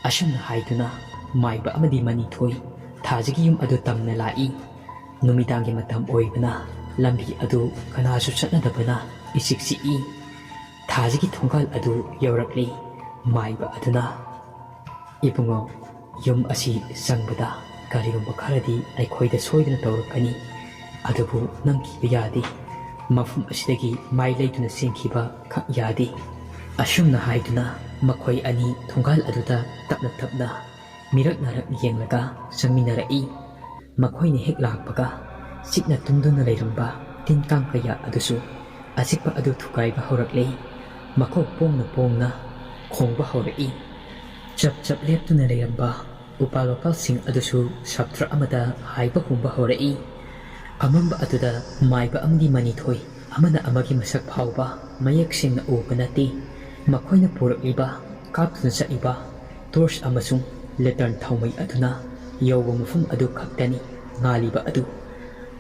ꯑꯁꯨꯝꯅ ꯍꯥꯏꯗꯨꯅ ꯃꯥꯏꯕ ꯑꯃꯗꯤ ꯃꯅꯤꯊꯣꯏ ꯊꯥꯖꯒꯤ ꯌꯨꯝ ꯑꯗꯨ ꯇꯝꯅ ꯂꯥꯛꯏ꯫ ꯅꯨꯃꯤꯗꯥꯡꯒꯤ ꯃꯇꯝ ꯑꯣꯏꯕꯅ ꯂꯝꯕꯤ ꯑꯗꯨ ꯀꯅꯥꯁꯨ ꯆꯠꯅꯗꯕꯅ ꯏꯆꯤꯛ ꯆꯤꯛꯏ꯫ ꯊꯥꯖꯒꯤ ꯊꯣꯡꯒꯥꯜ ꯑꯗꯨ ꯌꯧꯔꯛꯂꯤ꯫ ꯃꯥꯏꯕ ꯑꯗꯨꯅ, "ꯏꯕꯨꯡꯉꯣ, ꯌꯨꯝ ꯑꯁꯤ ꯆꯪꯕꯗ ꯀꯔꯤꯒꯨꯝꯕ ꯈꯔꯗꯤ ꯑꯩꯈꯣꯏꯗ ꯁꯣꯏꯗꯅ ꯇꯧꯔꯛꯀꯅꯤ꯫ ꯑꯗꯨꯕꯨ ꯅꯪ ꯀꯤꯕ ꯌꯥꯗꯦ꯫ ꯃꯐꯝ ꯑꯁꯤꯗꯒꯤ ꯃꯥꯏ ꯂꯩꯗꯨꯅ ꯆꯦꯟꯈꯤꯕ ꯈꯛ ꯌꯥꯗꯦ꯫" ꯑꯁꯨꯝꯅ ꯍꯥꯏꯗꯨꯅ ꯃꯈꯣꯏ ꯑꯅꯤ ꯊꯣꯡꯒꯥꯜ ꯑꯗꯨꯗ ꯇꯞꯅ ꯇꯞꯅ ꯃꯤꯔꯛ ꯅꯥꯔꯛ ꯌꯦꯡꯂꯒ ꯆꯪꯃꯤꯟꯅꯔꯛꯏ꯫ ꯃꯈꯣꯏꯅ ꯍꯦꯛ ꯂꯥꯛꯄꯒ ꯆꯤꯛꯅ ꯇꯨꯝꯗꯨꯅ ꯂꯩꯔꯝꯕ ꯇꯤꯟ ꯀꯥꯡ ꯀꯌꯥ ꯑꯗꯨꯁꯨ ꯑꯆꯤꯛꯄ ꯑꯗꯨ ꯊꯨꯒꯥꯏꯕ ꯍꯧꯔꯛꯂꯦ꯫ ꯃꯈꯣꯛ ꯄꯣꯡꯅ ꯄꯣꯡꯅ ꯈꯣꯡꯕ ꯍꯧꯔꯛꯏ꯫ ꯆꯞ ꯆꯞ ꯂꯦꯞꯇꯨꯅ ꯂꯩꯔꯝꯕ ꯎꯄꯥꯜ ꯋꯥꯄꯥꯜꯁꯤꯡ ꯑꯗꯨꯁꯨ ꯁꯞꯇ꯭ꯔ ꯑꯃꯗ ꯍꯥꯏꯕ ꯍꯨꯝꯕ ꯍꯧꯔꯛꯏ꯫ ꯑꯃꯝꯕ ꯑꯗꯨꯗ ꯃꯥꯏꯕ ꯑꯃꯗꯤ ꯃꯅꯤꯊꯣꯏ ꯑꯃꯅ ꯑꯃꯒꯤ ꯃꯁꯛ ꯐꯥꯎꯕ ꯃꯌꯦꯛ ꯁꯦꯡꯅ ꯎꯕ ꯅꯠꯇꯦ꯫ ꯃꯈꯣꯏꯅ ꯄꯨꯔꯛꯂꯤꯕ, ꯀꯥꯞꯇꯨꯅ ꯆꯠꯂꯤꯕ ꯇꯣꯔꯆ ꯑꯃꯁꯨꯡ ꯂꯦꯇꯔꯟ ꯊꯥꯎꯃꯩ ꯑꯗꯨꯅ ꯌꯧꯕ ꯃꯐꯝ ꯑꯗꯨ ꯈꯛꯇꯅꯤ ꯉꯥꯜꯂꯤꯕ ꯑꯗꯨ꯫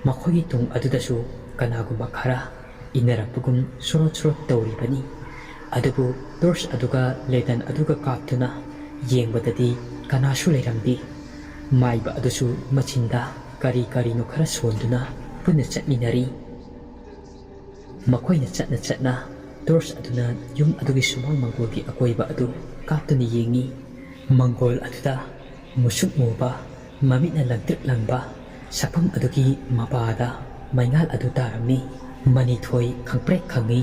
ꯃꯈꯣꯏꯒꯤ ꯇꯨꯡ ꯑꯗꯨꯗꯁꯨ ꯀꯅꯥꯒꯨꯝꯕ ꯈꯔ ꯏꯟꯅꯔꯛꯄꯒꯨꯝ ꯁꯣꯔꯣꯠ ꯁꯣꯔꯣꯠ ꯇꯧꯔꯤꯕꯅꯤ꯫ ꯑꯗꯨꯕꯨ ꯇꯣꯔꯆ ꯑꯗꯨꯒ ꯂꯦꯇꯔꯟ ꯑꯗꯨꯒ ꯀꯥꯞꯇꯨꯅ ꯌꯦꯡꯕꯗꯗꯤ ꯀꯅꯥꯁꯨ ꯂꯩꯔꯝꯗꯦ꯫ ꯃꯥꯏꯕ ꯑꯗꯨꯁꯨ ꯃꯆꯤꯟꯗ ꯀꯔꯤ ꯀꯔꯤꯅꯣ ꯈꯔ ꯁꯣꯟꯗꯨꯅ ꯄꯨꯟꯅ ꯆꯠꯃꯤꯟꯅꯔꯤ꯫ ꯃꯈꯣꯏꯅ ꯆꯠꯅ ꯆꯠꯅ ꯇꯣꯔꯆ ꯑꯗꯨꯅ ꯌꯨꯝ ꯑꯗꯨꯒꯤ ꯁꯨꯃꯥꯡ ꯃꯪꯒꯣꯜꯒꯤ ꯑꯀꯣꯏꯕ ꯑꯗꯨ ꯀꯥꯞꯇꯨꯅ ꯌꯦꯡꯉꯤ꯫ ꯃꯪꯒꯣꯜ ꯑꯗꯨꯗ ꯃꯨꯁꯨꯛ ꯃꯨꯕ, ꯃꯃꯤꯠꯅ ꯂꯪꯇ꯭ꯔꯤꯛ ꯂꯪꯕ ꯁꯛꯐꯝ ꯑꯗꯨꯒꯤ ꯃꯄꯥꯗ ꯃꯩꯉꯥꯜ ꯑꯗꯨ ꯇꯥꯔꯝꯃꯤ꯫ ꯃꯅꯤꯊꯣꯏ ꯈꯪꯄ꯭ꯔꯦꯛ ꯈꯪꯉꯤ,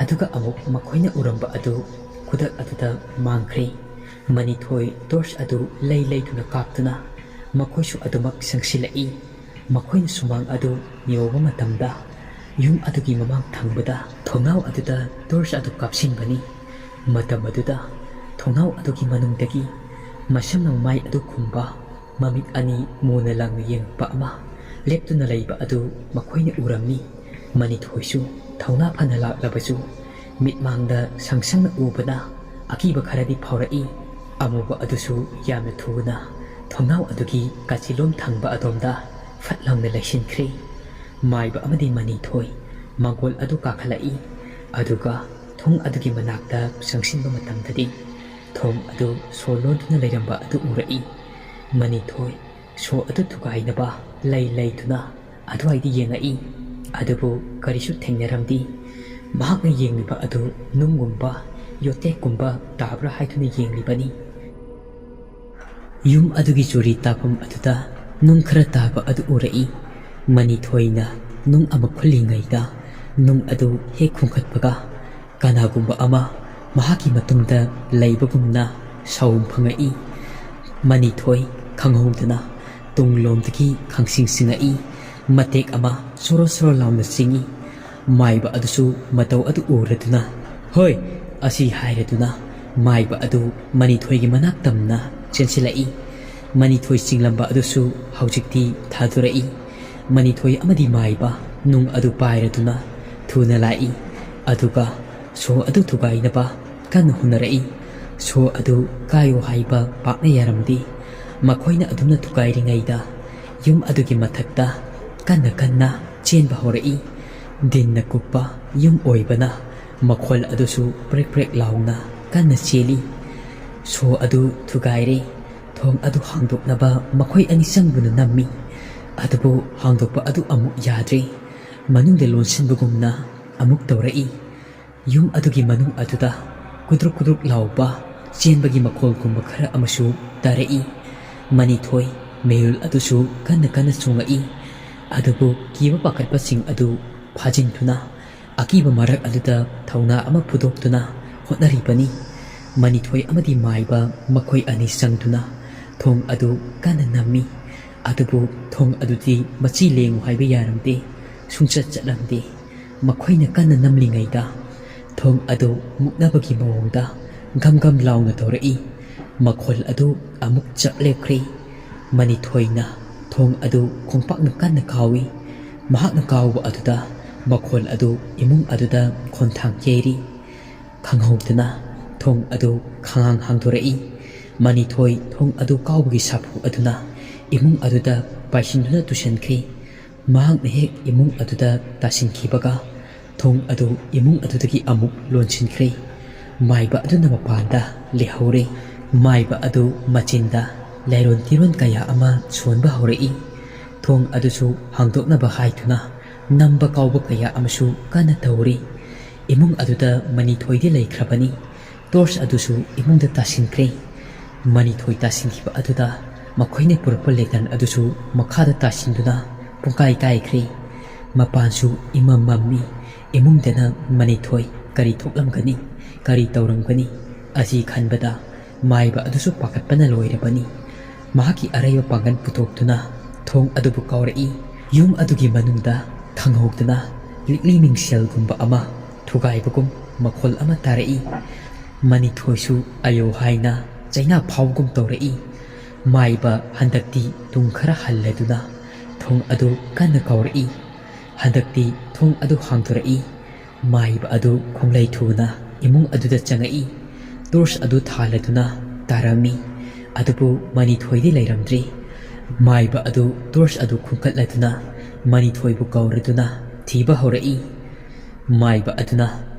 ꯑꯗꯨꯒ ꯑꯃꯨꯛ ꯃꯈꯣꯏꯅ ꯎꯔꯝꯕ ꯑꯗꯨ ꯈꯨꯗꯛ ꯑꯗꯨꯗ ꯃꯥꯡꯈ꯭ꯔꯦ꯫ ꯃꯅꯤꯊꯣꯏ ꯇꯣꯔꯆ ꯑꯗꯨ ꯂꯩ ꯂꯩꯗꯨꯅ ꯀꯥꯞꯇꯨꯅ ꯃꯈꯣꯏꯁꯨ ꯑꯗꯨꯃꯛ ꯆꯪꯁꯤꯜꯂꯛꯏ꯫ ꯃꯈꯣꯏꯅ ꯁꯨꯃꯥꯡ ꯑꯗꯨ ꯌꯧꯕ ꯃꯇꯝꯗ ꯌꯨꯝ ꯑꯗꯨꯒꯤ ꯃꯃꯥꯡ ꯊꯪꯕꯗ ꯊꯣꯡꯅꯥꯎ ꯑꯗꯨꯗ ꯇꯣꯔꯆ ꯑꯗꯨ ꯀꯥꯞꯁꯤꯟꯕꯅꯤ꯫ ꯃꯇꯝ ꯑꯗꯨꯗ ꯊꯣꯡꯅꯥꯎ ꯑꯗꯨꯒꯤ ꯃꯅꯨꯡꯗꯒꯤ ꯃꯁꯝꯅ ꯃꯥꯏ ꯑꯗꯨ ꯈꯨꯝꯕ ꯃꯃꯤꯠ ꯑꯅꯤ ꯃꯨꯅ ꯂꯪꯅ ꯌꯦꯡꯂꯛꯄ ꯑꯃ ꯂꯦꯞꯇꯨꯅ ꯂꯩꯕ ꯑꯗꯨ ꯃꯈꯣꯏꯅ ꯎꯔꯝꯃꯤ꯫ ꯃꯅꯤꯊꯣꯏꯁꯨ ꯊꯧꯅꯥ ꯐꯅ ꯂꯥꯛꯂꯕꯁꯨ ꯃꯤꯠꯃꯥꯡꯗ ꯁꯪ ꯁꯪꯅ ꯎꯕꯅ ꯑꯀꯤꯕ ꯈꯔꯗꯤ ꯐꯥꯎꯔꯛꯏ꯫ ꯑꯃꯨꯕ ꯑꯗꯨꯁꯨ ꯌꯥꯝꯅ ꯊꯨꯅ ꯊꯣꯡꯅꯥꯎ ꯑꯗꯨꯒꯤ ꯀꯥꯆꯤꯜꯂꯣꯝ ꯊꯪꯕ ꯑꯗꯣꯝꯗ ꯐꯠ ꯂꯥꯎꯅ ꯂꯩꯁꯤꯟꯈ꯭ꯔꯦ꯫ ꯃꯥꯏꯕ ꯑꯃꯗꯤ ꯃꯅꯤꯊꯣꯏ ꯃꯪꯒꯣꯜ ꯑꯗꯨ ꯀꯥꯈꯠꯂꯛꯏ, ꯑꯗꯨꯒ ꯊꯣꯡ ꯑꯗꯨꯒꯤ ꯃꯅꯥꯛꯇ ꯆꯪꯁꯤꯟꯕ ꯃꯇꯝꯗꯗꯤ ꯊꯣꯡ ꯑꯗꯨ ꯁꯣ ꯂꯣꯟꯗꯨꯅ ꯂꯩꯔꯝꯕ ꯑꯗꯨ ꯎꯔꯛꯏ꯫ ꯃꯅꯤꯊꯣꯏ ꯁꯣ ꯑꯗꯨ ꯊꯨꯒꯥꯏꯅꯕ ꯂꯩ ꯂꯩꯗꯨꯅ ꯑꯗꯨꯋꯥꯏꯗ ꯌꯦꯡꯉꯛꯏ, ꯑꯗꯨꯕꯨ ꯀꯔꯤꯁꯨ ꯊꯦꯡꯅꯔꯝꯗꯦ꯫ ꯃꯍꯥꯛꯅ ꯌꯦꯡꯂꯤꯕ ꯑꯗꯨ ꯅꯨꯡꯒꯨꯝꯕ, ꯌꯣꯠꯇꯦꯛꯀꯨꯝꯕ ꯇꯥꯕ꯭ꯔꯥ ꯍꯥꯏꯗꯨꯅ ꯌꯦꯡꯂꯤꯕꯅꯤ꯫ ꯌꯨꯝ ꯑꯗꯨꯒꯤ ꯆꯨꯔꯤ ꯇꯥꯐꯝ ꯑꯗꯨꯗ ꯅꯨꯡ ꯈꯔ ꯇꯥꯕ ꯑꯗꯨ ꯎꯔꯛꯏ꯫ ꯃꯅꯤꯊꯣꯏꯅ ꯅꯨꯡ ꯑꯃ ꯈꯨꯜꯂꯤꯉꯩꯗ ꯅꯨꯡ ꯑꯗꯨ ꯍꯦꯛ ꯈꯨꯟꯈꯠꯄꯒ ꯀꯅꯥꯒꯨꯝꯕ ꯑꯃ ꯃꯍꯥꯛꯀꯤ ꯃꯇꯨꯡꯗ ꯂꯩꯕꯒꯨꯝꯅ ꯁꯥꯎꯝ ꯐꯪꯉꯛꯏ꯫ ꯃꯅꯤꯊꯣꯏ ꯈꯪꯍꯧꯗꯅ ꯇꯨꯡꯂꯣꯝꯗꯒꯤ ꯈꯪꯁꯤꯡ ꯁꯤꯡꯉꯛꯏ꯫ ꯃꯇꯦꯛ ꯑꯃ ꯁꯣꯔꯣ ꯁꯣꯔꯣ ꯂꯥꯎꯅ ꯆꯤꯡꯏ꯫ ꯃꯥꯏꯕ ꯑꯗꯨꯁꯨ ꯃꯇꯧ ꯑꯗꯨ ꯎꯔꯗꯨꯅ, "ꯍꯣꯏ!" ꯑꯁꯤ ꯍꯥꯏꯔꯗꯨꯅ ꯃꯥꯏꯕ ꯑꯗꯨ ꯃꯅꯤꯊꯣꯏꯒꯤ ꯃꯅꯥꯛ ꯇꯝꯅ ꯆꯦꯟꯁꯤꯜꯂꯛꯏ꯫ ꯃꯅꯤꯊꯣꯏ ꯆꯤꯡꯂꯝꯕ ꯑꯗꯨꯁꯨ ꯍꯧꯖꯤꯛꯇꯤ ꯊꯥꯗꯣꯔꯛꯏ꯫ ꯃꯅꯤꯊꯣꯏ ꯑꯃꯗꯤ ꯃꯥꯏꯕ ꯅꯨꯡ ꯑꯗꯨ ꯄꯥꯏꯔꯗꯨꯅ ꯊꯨꯅ ꯂꯥꯛꯏ꯫ ꯑꯗꯨꯒ ꯁꯣ ꯑꯗꯨ ꯊꯨꯒꯥꯏꯅꯕ ꯀꯟꯅ ꯍꯣꯠꯅꯔꯛꯏ꯫ ꯁꯣ ꯑꯗꯨ ꯀꯥꯏꯌꯨ ꯍꯥꯏꯕ ꯄꯥꯛꯅ ꯌꯥꯔꯝꯗꯦ꯫ ꯃꯈꯣꯏꯅ ꯑꯗꯨꯝꯅ ꯊꯨꯒꯥꯏꯔꯤꯉꯩꯗ ꯌꯨꯝ ꯑꯗꯨꯒꯤ ꯃꯊꯛꯇ ꯀꯟꯅ ꯀꯟꯅ ꯆꯦꯟꯕ ꯍꯧꯔꯛꯏ꯫ ꯗꯤꯟꯅ ꯀꯨꯞꯄ ꯌꯨꯝ ꯑꯣꯏꯕꯅ ꯃꯈꯣꯜ ꯑꯗꯨꯁꯨ ꯄ꯭ꯔꯦꯛ ꯄ꯭ꯔꯦꯛ ꯂꯥꯎꯅ ꯀꯟꯅ ꯆꯦꯜꯂꯤ꯫ ꯁꯣ ꯑꯗꯨ ꯊꯨꯒꯥꯏꯔꯦ꯫ ꯊꯣꯡ ꯑꯗꯨ ꯍꯥꯡꯗꯣꯛꯅꯕ ꯃꯈꯣꯏ ꯑꯅꯤ ꯆꯪꯗꯨꯅ ꯅꯝꯃꯤ꯫ ꯑꯗꯨꯕꯨ ꯍꯥꯡꯗꯣꯛꯄ ꯑꯗꯨ ꯑꯃꯨꯛ ꯌꯥꯗ꯭ꯔꯦ꯫ ꯃꯅꯨꯡꯗ ꯂꯣꯟꯁꯤꯟꯕꯒꯨꯝꯅ ꯑꯃꯨꯛ ꯇꯧꯔꯛꯏ꯫ ꯌꯨꯝ ꯑꯗꯨꯒꯤ ꯃꯅꯨꯡ ꯑꯗꯨꯗ ꯀꯨꯗ꯭ꯔꯨꯛ ꯀꯨꯗ꯭ꯔꯨꯛ ꯂꯥꯎꯕ, ꯆꯦꯟꯕꯒꯤ ꯃꯈꯣꯜꯒꯨꯝꯕ ꯈꯔ ꯑꯃꯁꯨ ꯇꯥꯔꯛꯏ꯫ ꯃꯅꯤꯊꯣꯏ ꯃꯌꯨꯜ ꯑꯗꯨꯁꯨ ꯀꯟꯅ ꯀꯟꯅ ꯆꯣꯡꯂꯛꯏ꯫ ꯑꯗꯨꯕꯨ ꯀꯤꯕ ꯄꯥꯈꯠꯄꯁꯤꯡ ꯑꯗꯨ ꯐꯥꯖꯤꯟꯗꯨꯅ ꯑꯀꯤꯕ ꯃꯔꯛ ꯑꯗꯨꯗ ꯊꯧꯅꯥ ꯑꯃ ꯐꯨꯗꯣꯛꯇꯨꯅ ꯍꯣꯠꯅꯔꯤꯕꯅꯤ꯫ ꯃꯅꯤꯊꯣꯏ ꯑꯃꯗꯤ ꯃꯥꯏꯕ ꯃꯈꯣꯏ ꯑꯅꯤ ꯆꯪꯗꯨꯅ ꯊꯣꯡ ꯑꯗꯨ ꯀꯟꯅ ꯅꯝꯃꯤ꯫ ꯑꯗꯨꯕꯨ ꯊꯣꯡ ꯑꯗꯨꯗꯤ ꯃꯆꯤ ꯂꯦꯡꯉꯨ ꯍꯥꯏꯕ ꯌꯥꯔꯝꯗꯦ, ꯁꯨꯡꯆꯠ ꯆꯠꯂꯝꯗꯦ꯫ ꯃꯈꯣꯏꯅ ꯀꯟꯅ ꯅꯝꯂꯤꯉꯩꯗ ꯊꯣꯡ ꯑꯗꯨ ꯃꯨꯛꯅꯕꯒꯤ ꯃꯑꯣꯡꯗ ꯒꯝ ꯒꯝ ꯂꯥꯎꯅ ꯇꯧꯔꯛꯏ꯫ ꯃꯈꯣꯜ ꯑꯗꯨ ꯑꯃꯨꯛ ꯆꯞ ꯂꯦꯞꯈ꯭ꯔꯦ꯫ ꯃꯅꯤꯊꯣꯏꯅ ꯊꯣꯡ ꯑꯗꯨ ꯈꯣꯡꯄꯥꯛꯅ ꯀꯟꯅ ꯀꯥꯎꯏ꯫ ꯃꯍꯥꯛꯅ ꯀꯥꯎꯕ ꯑꯗꯨꯗ ꯃꯈꯣꯜ ꯑꯗꯨ ꯏꯃꯨꯡ ꯑꯗꯨꯗ ꯈꯣꯟꯊꯥꯡ ꯌꯩꯔꯤ꯫ ꯈꯪꯍꯧꯗꯅ ꯊꯣꯡ ꯑꯗꯨ ꯈꯉꯥꯡ ꯍꯥꯡꯗꯣꯔꯛꯏ꯫ ꯃꯅꯤꯊꯣꯏ ꯊꯣꯡ ꯑꯗꯨ ꯀꯥꯎꯕꯒꯤ ꯁꯥꯐꯨ ꯑꯗꯨꯅ ꯏꯃꯨꯡ ꯑꯗꯨꯗ ꯄꯥꯏꯁꯤꯟꯗꯨꯅ ꯇꯨꯁꯟꯈ꯭ꯔꯤ꯫ ꯃꯍꯥꯛꯅ ꯍꯦꯛ ꯏꯃꯨꯡ ꯑꯗꯨꯗ ꯇꯥꯁꯤꯟꯈꯤꯕꯒ ꯊꯣꯡ ꯑꯗꯨ ꯏꯃꯨꯡ ꯑꯗꯨꯗꯒꯤ ꯑꯃꯨꯛ ꯂꯣꯟꯁꯤꯟꯈ꯭ꯔꯦ꯫ ꯃꯥꯏꯕ ꯑꯗꯨꯅ ꯃꯄꯥꯟꯗ ꯂꯩꯍꯧꯔꯦ꯫ ꯃꯥꯏꯕ ꯑꯗꯨ ꯃꯆꯤꯟꯗ ꯂꯥꯏꯔꯣꯟ ꯇꯤꯔꯣꯟ ꯀꯌꯥ ꯑꯃ ꯁꯣꯟꯕ ꯍꯧꯔꯛꯏ꯫ ꯊꯣꯡ ꯑꯗꯨꯁꯨ ꯍꯥꯡꯗꯣꯛꯅꯕ ꯍꯥꯏꯗꯨꯅ ꯅꯝꯕ ꯀꯥꯎꯕ ꯀꯌꯥ ꯑꯃꯁꯨ ꯀꯟꯅ ꯇꯧꯔꯤ꯫ ꯏꯃꯨꯡ ꯑꯗꯨꯗ ꯃꯅꯤꯊꯣꯏꯗꯤ ꯂꯩꯈ꯭ꯔꯕꯅꯤ꯫ ꯇꯣꯔꯆ ꯑꯗꯨꯁꯨ ꯏꯃꯨꯡꯗ ꯇꯥꯁꯤꯟꯈ꯭ꯔꯦ꯫ ꯃꯅꯤꯊꯣꯏ ꯇꯥꯁꯤꯟꯈꯤꯕ ꯑꯗꯨꯗ ꯃꯈꯣꯏꯅ ꯄꯨꯔꯛꯄ ꯂꯦꯇꯔꯟ ꯑꯗꯨꯁꯨ ꯃꯈꯥꯗ ꯇꯥꯁꯤꯟꯗꯨꯅ ꯄꯨꯡꯀꯥꯏ ꯀꯥꯏꯈ꯭ꯔꯦ꯫ ꯃꯄꯥꯟꯁꯨ ꯏꯃꯝ ꯃꯝꯃꯤ꯫ ꯏꯃꯨꯡꯗꯅ ꯃꯅꯤꯊꯣꯏ ꯀꯔꯤ ꯊꯣꯛꯂꯝꯒꯅꯤ, ꯀꯔꯤ ꯇꯧꯔꯝꯒꯅꯤ, ꯑꯁꯤ ꯈꯟꯕꯗ ꯃꯥꯏꯕ ꯑꯗꯨꯁꯨ ꯄꯥꯈꯠꯄꯅ ꯂꯣꯏꯔꯕꯅꯤ꯫ ꯃꯍꯥꯛꯀꯤ ꯑꯔꯩꯕ ꯄꯥꯡꯒꯜ ꯄꯨꯊꯣꯛꯇꯨꯅ ꯊꯣꯡ ꯑꯗꯨꯕꯨ ꯀꯥꯎꯔꯛꯏ꯫ ꯌꯨꯝ ꯑꯗꯨꯒꯤ ꯃꯅꯨꯡꯗ ꯈꯪꯍꯧꯗꯅ ꯂꯤꯛꯂꯤ ꯃꯤꯡꯁꯦꯜꯒꯨꯝꯕ ꯑꯃ ꯊꯨꯒꯥꯏꯕꯒꯨꯝ ꯃꯈꯣꯜ ꯑꯃ ꯇꯥꯔꯛꯏ꯫ ꯃꯅꯤꯊꯣꯏꯁꯨ ꯑꯌꯣ ꯍꯥꯏꯅ ꯆꯩꯅꯥ ꯐꯥꯎꯕꯒꯨꯝ ꯇꯧꯔꯛꯏ꯫ "ꯃꯥꯏꯕ, ꯍꯟꯗꯛꯇꯤ ꯇꯨꯡ ꯈꯔ ꯍꯜꯂꯗꯨꯅ ꯊꯣꯡ ꯑꯗꯨ ꯀꯟꯅ ꯀꯧꯔꯛꯏ꯫ ꯍꯟꯗꯛꯇꯤ ꯊꯣꯡ ꯑꯗꯨ ꯍꯥꯡꯗꯣꯔꯛꯏ꯫ ꯃꯥꯏꯕ ꯑꯗꯨ ꯈꯣꯡꯂꯩ ꯊꯨꯅ ꯏꯃꯨꯡ ꯑꯗꯨꯗ ꯆꯪꯉꯛꯏ꯫ ꯇꯣꯔꯆ ꯑꯗꯨ ꯊꯥꯜꯂꯗꯨꯅ ꯇꯥꯔꯝꯃꯤ꯫ ꯑꯗꯨꯕꯨ ꯃꯅꯤꯊꯣꯏꯗꯤ ꯂꯩꯔꯝꯗ꯭ꯔꯤ꯫ ꯃꯥꯏꯕ ꯑꯗꯨ ꯇꯣꯔꯆ ꯑꯗꯨ ꯈꯨꯟꯒꯠꯂꯗꯨꯅ ꯃꯅꯤꯊꯣꯏꯕꯨ ꯀꯧꯔꯗꯨꯅ ꯊꯤꯕ ꯍꯧꯔꯛꯏ꯫ ꯃꯥꯏꯕ ꯑꯗꯨꯅ,